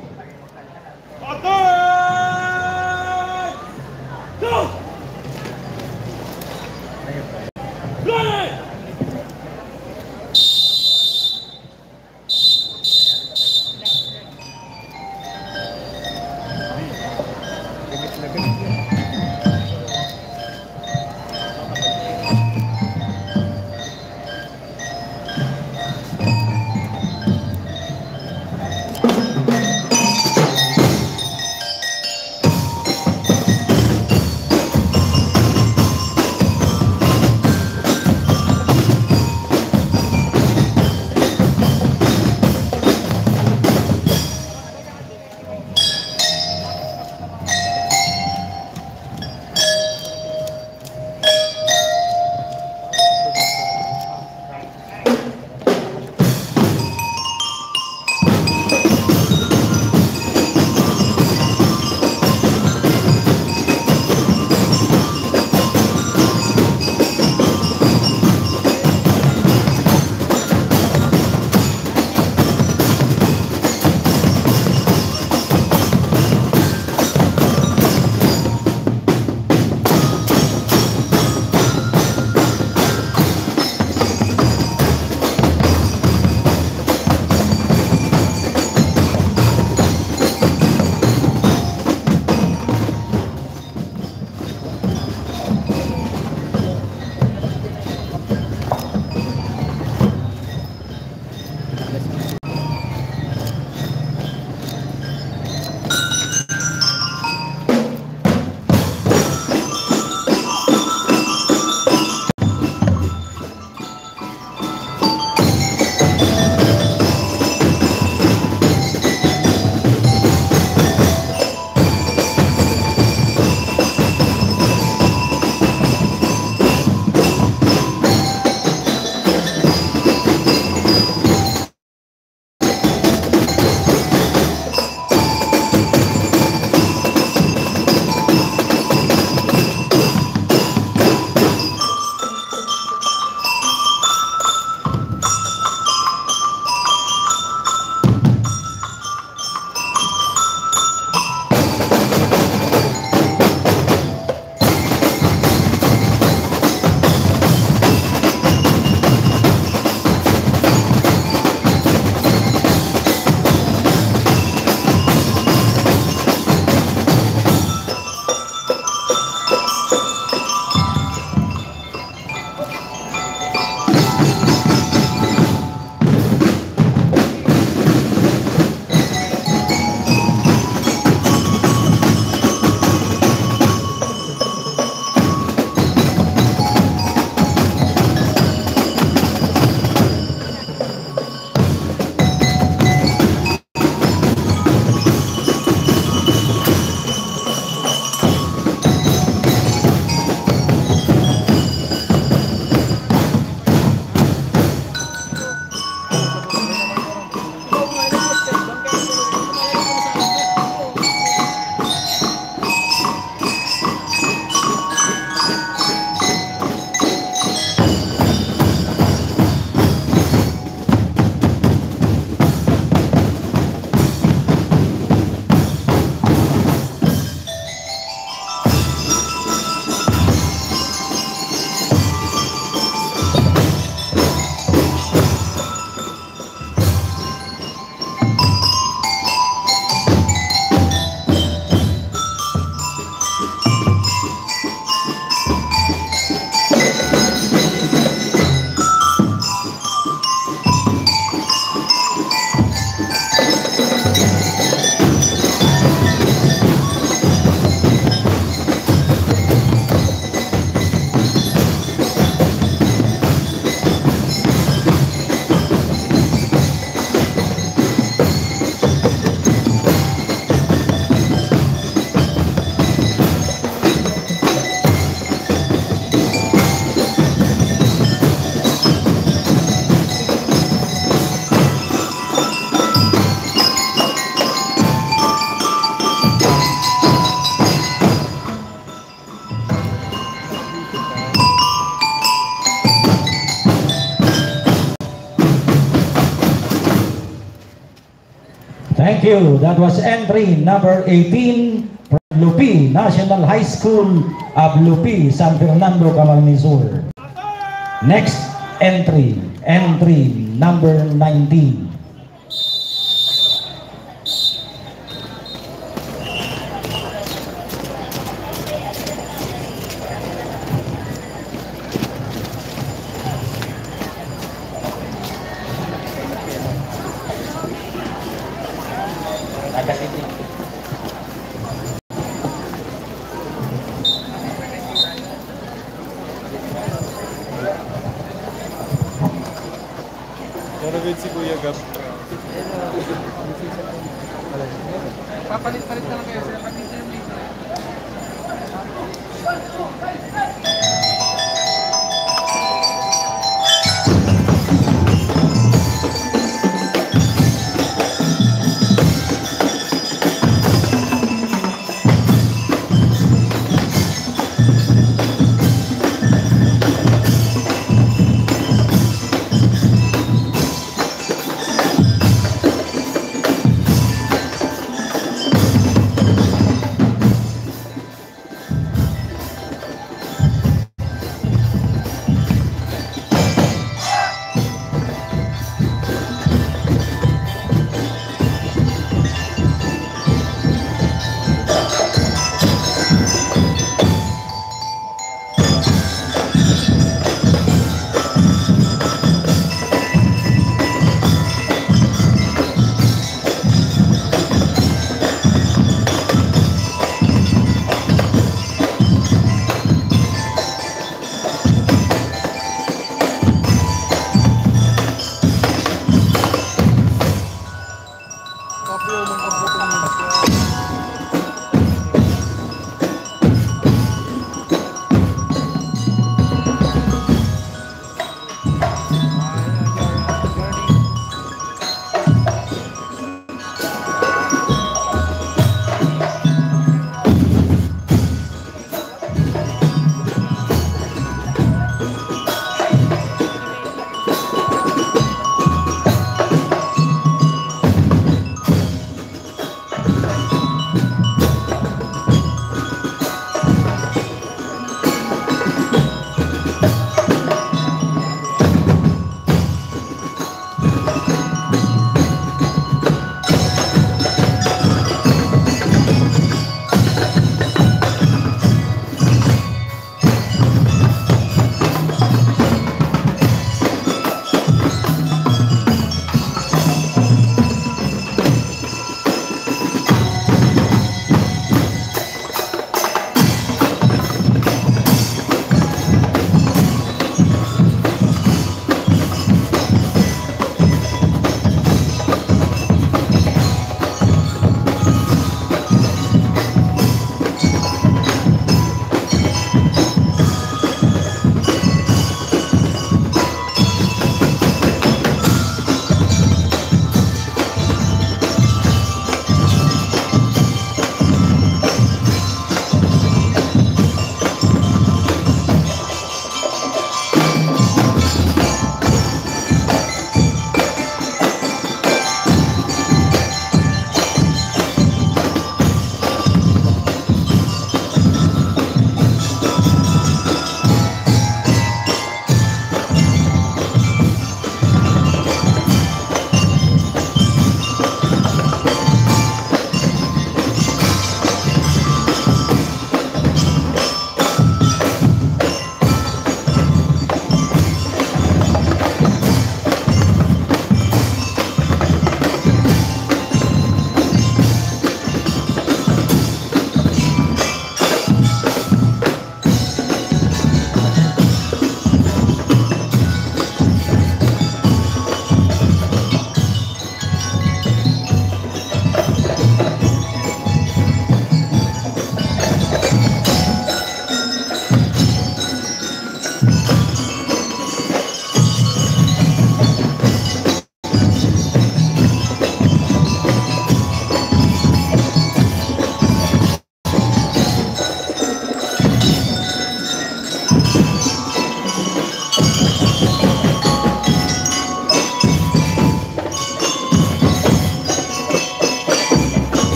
Thank you. That was entry number eighteen from Lupi National High School of Lupi, San Fernando, Camarines Sur. Next entry, entry number nineteen. Pero wait, si Kuya Gab. Papalit-palit na lang kayo, sir. Pag-interview.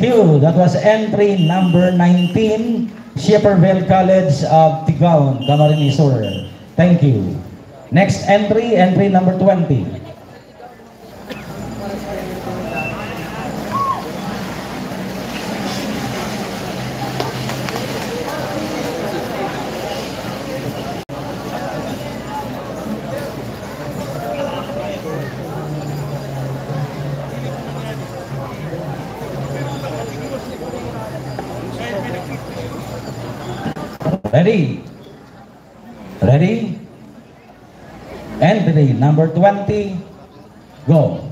you. That was entry number nineteen, Schefferville College of Tigaon, Camarines Sur. Thank you. Next entry, entry number twenty. Ready? Ready? Entry number twenty, go.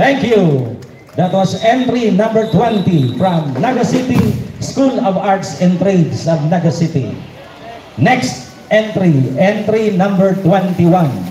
Thank you. That was entry number twenty from Naga City School of Arts and Trades of Naga City. Next Entry, entry number twenty-one.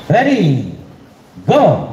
Ready, go!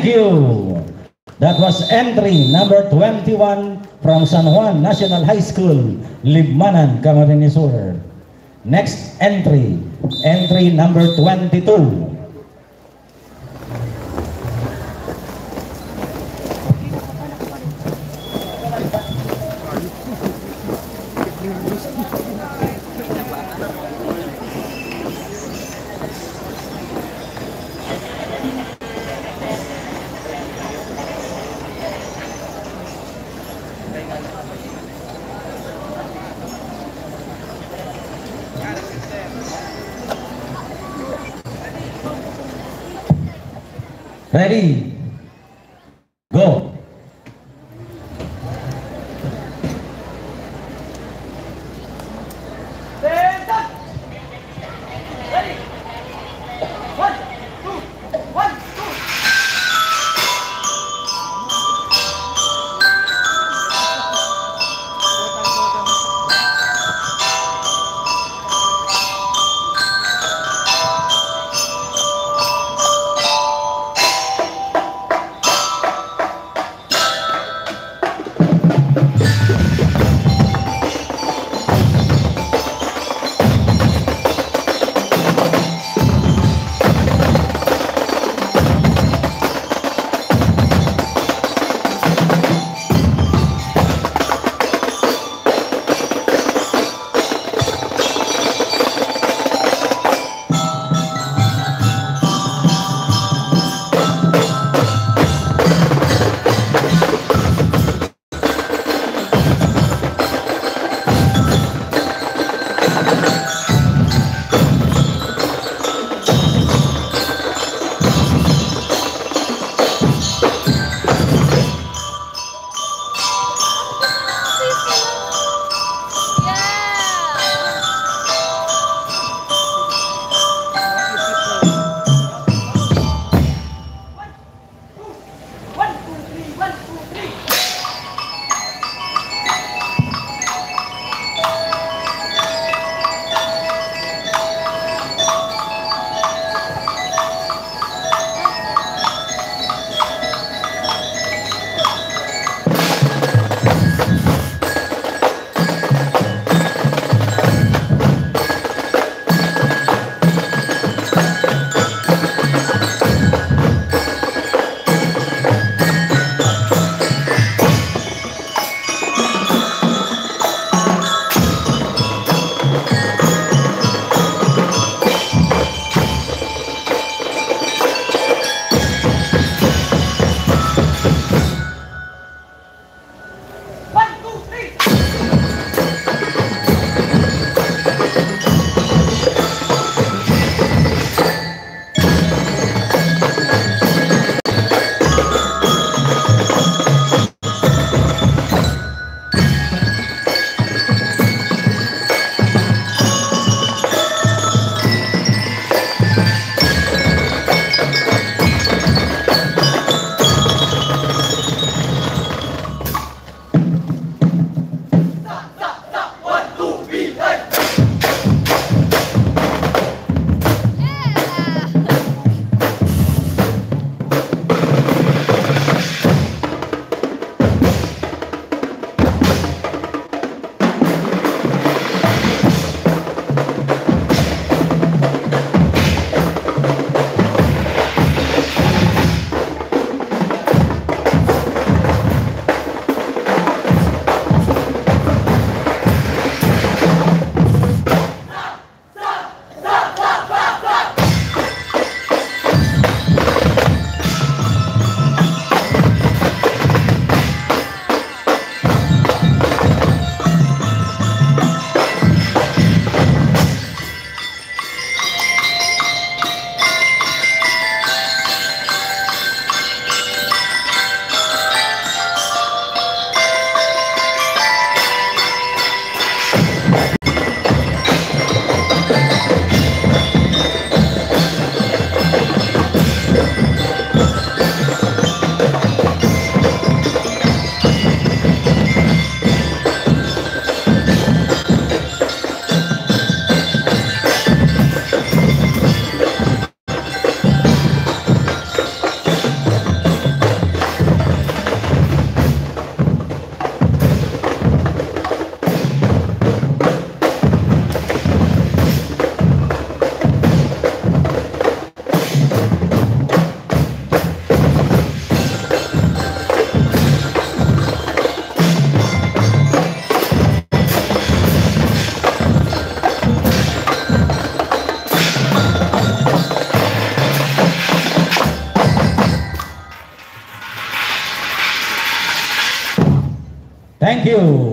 That was entry number twenty-one from San Juan National High School, Libmanan, Camarines Sur. Next entry, entry number twenty-two. Ready? Go!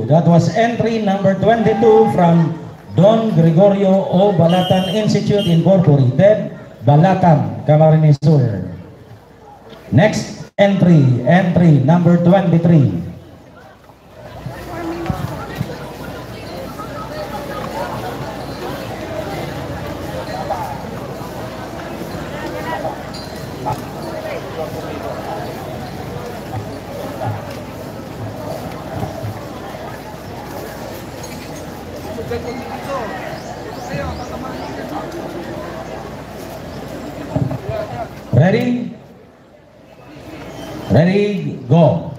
That was entry number twenty-two from Don Gregorio O Balatan Institute Incorporated, Balatan, Camarines Sur. Next entry, entry number twenty-three. Ready? Ready, go.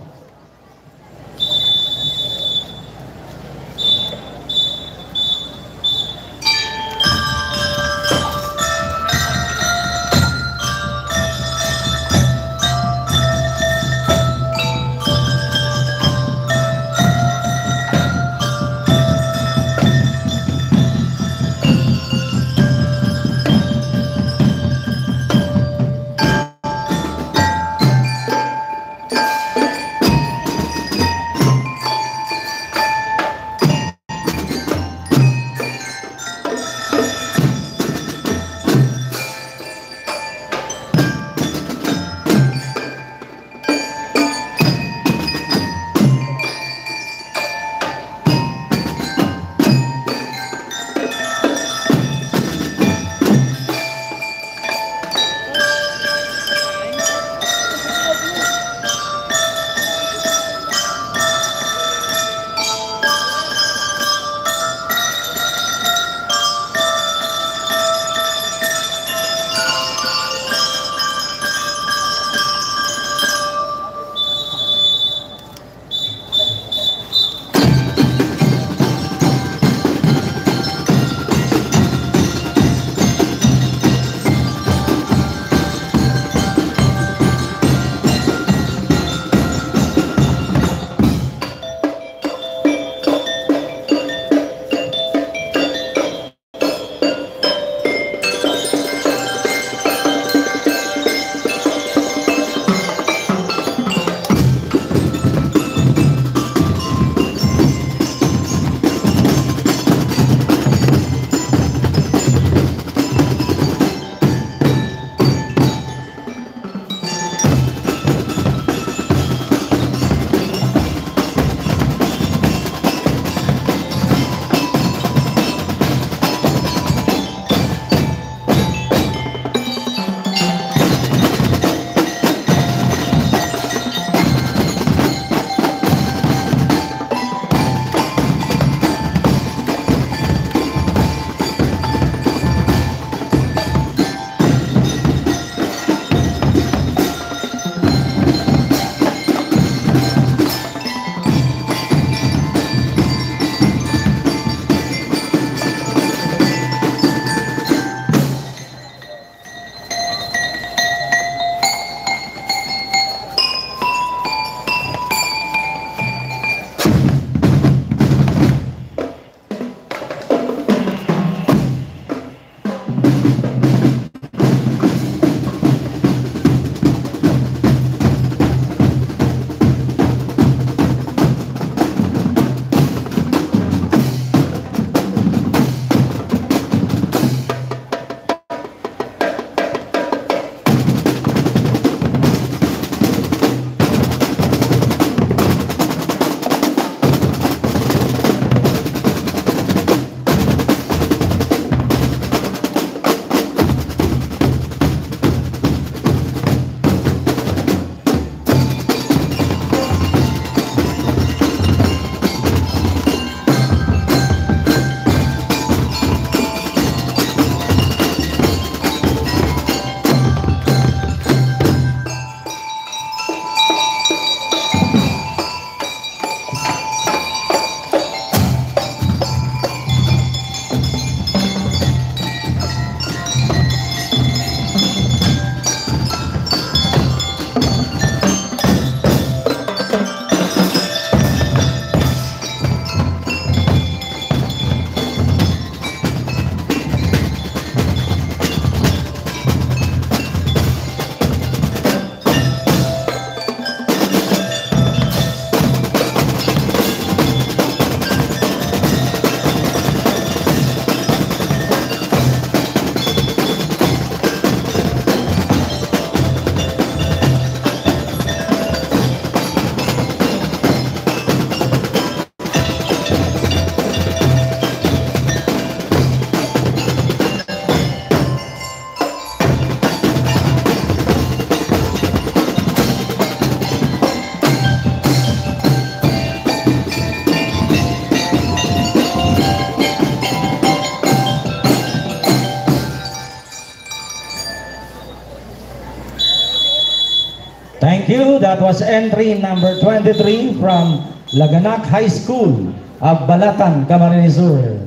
Thank you. That was entry number twenty-three from Laganak High School of Balatan, Camarines Sur.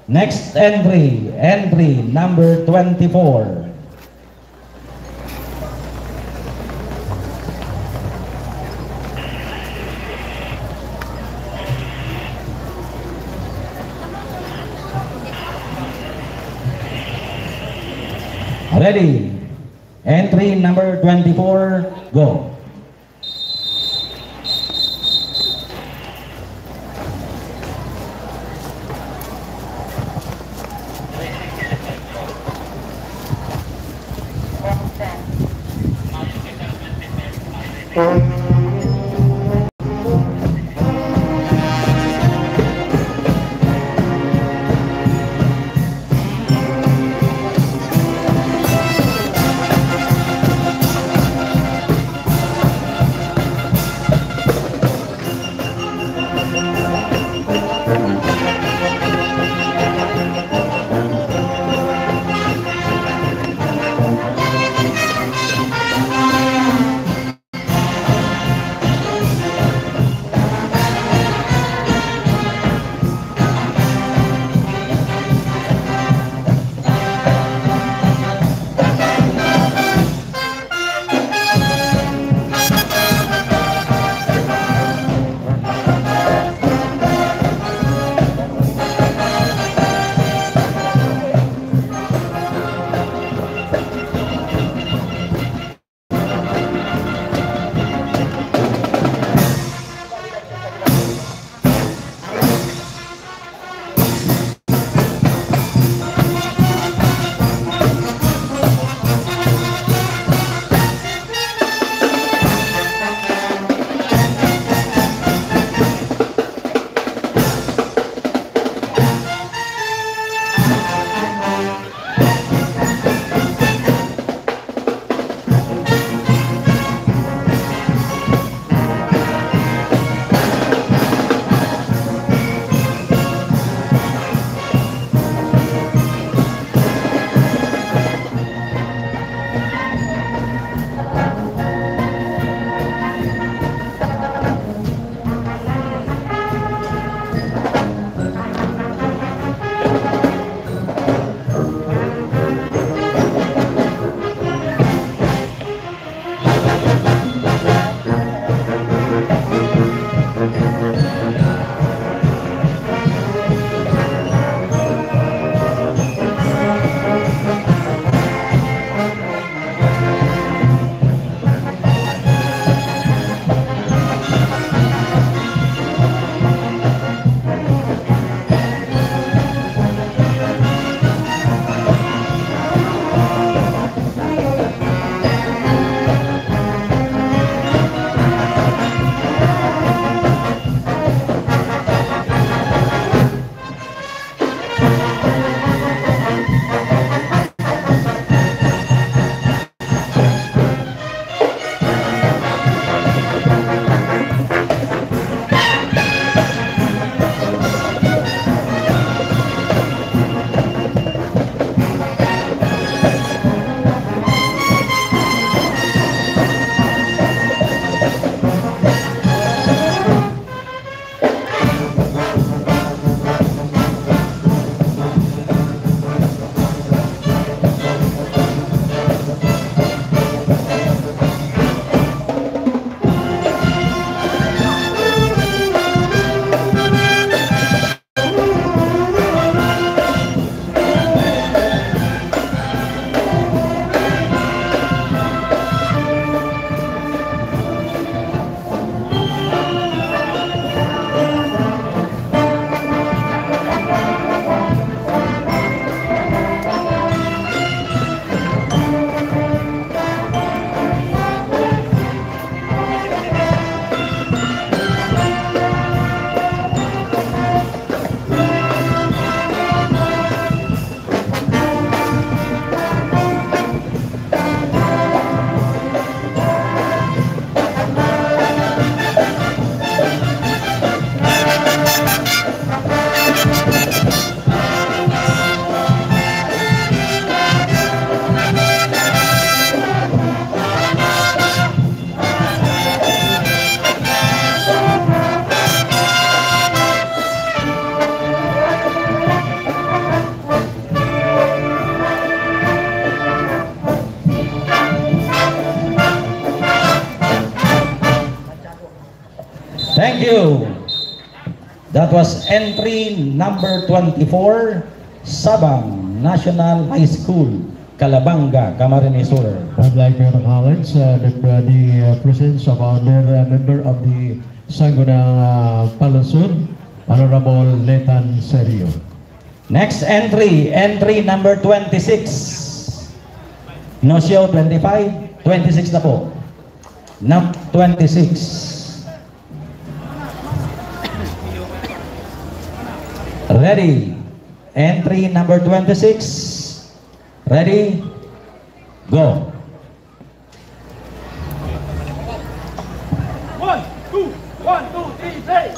Next entry, entry number twenty-four. Ready. Entry number twenty-four, go. That was entry number twenty-four, Sabang National High School, Calabanga, Camarines Sur. I'd like to acknowledge, uh, the, uh, the, uh, presence of our dear, uh, member of the Sangguniang, uh, Palansod, Honorable Nathan Serio. Next entry, entry number twenty-six. No show, twenty-five, twenty-six na po. Number twenty-six. Ready. Entry number twenty-six. Ready. Go. One, two, one, two, three, play.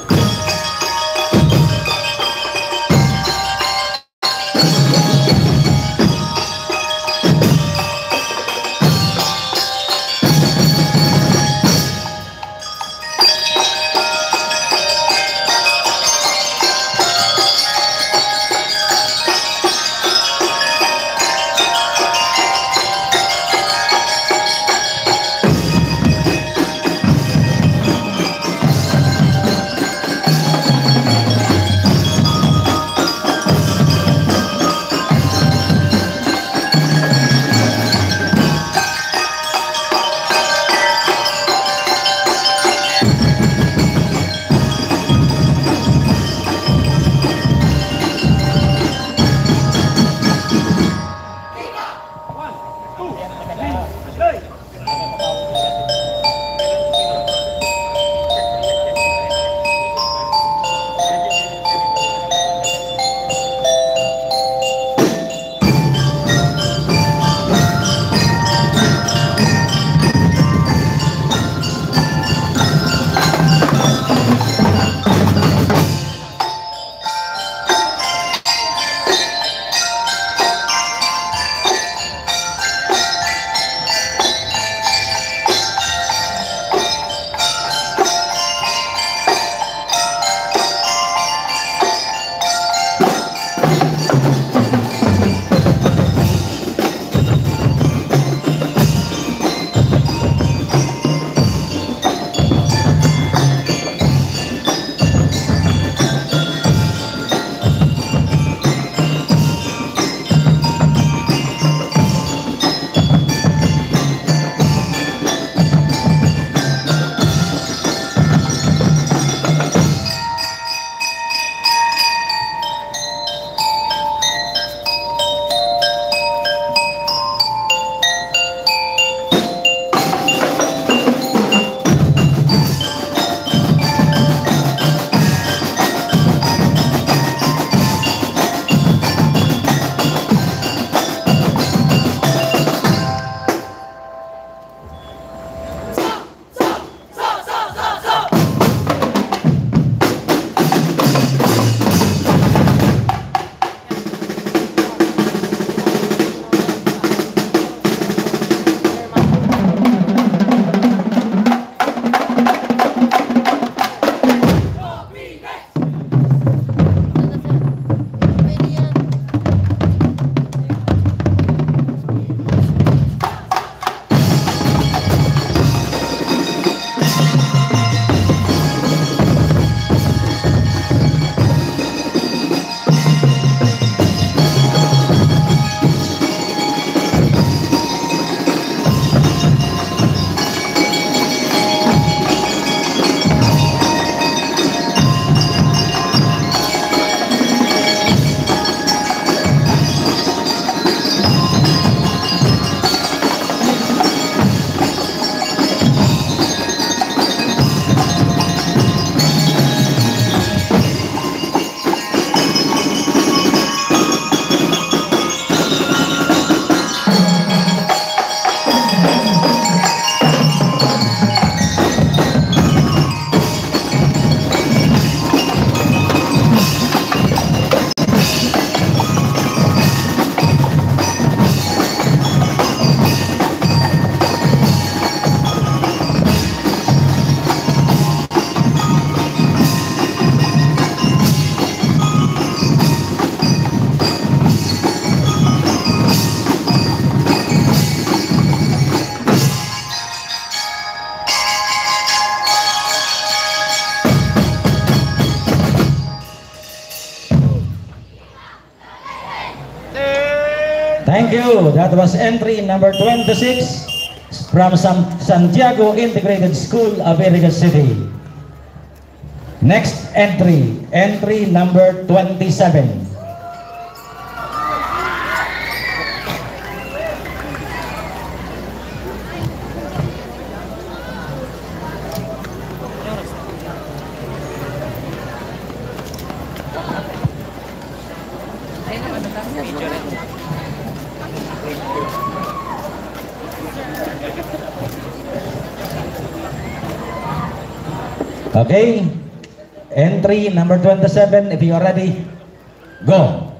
Thank you. That was entry number twenty-six from San- Santiago Integrated School, Abiriga City. Next entry, entry number twenty-seven. Okay. Entry number twenty-seven, if you are ready, go.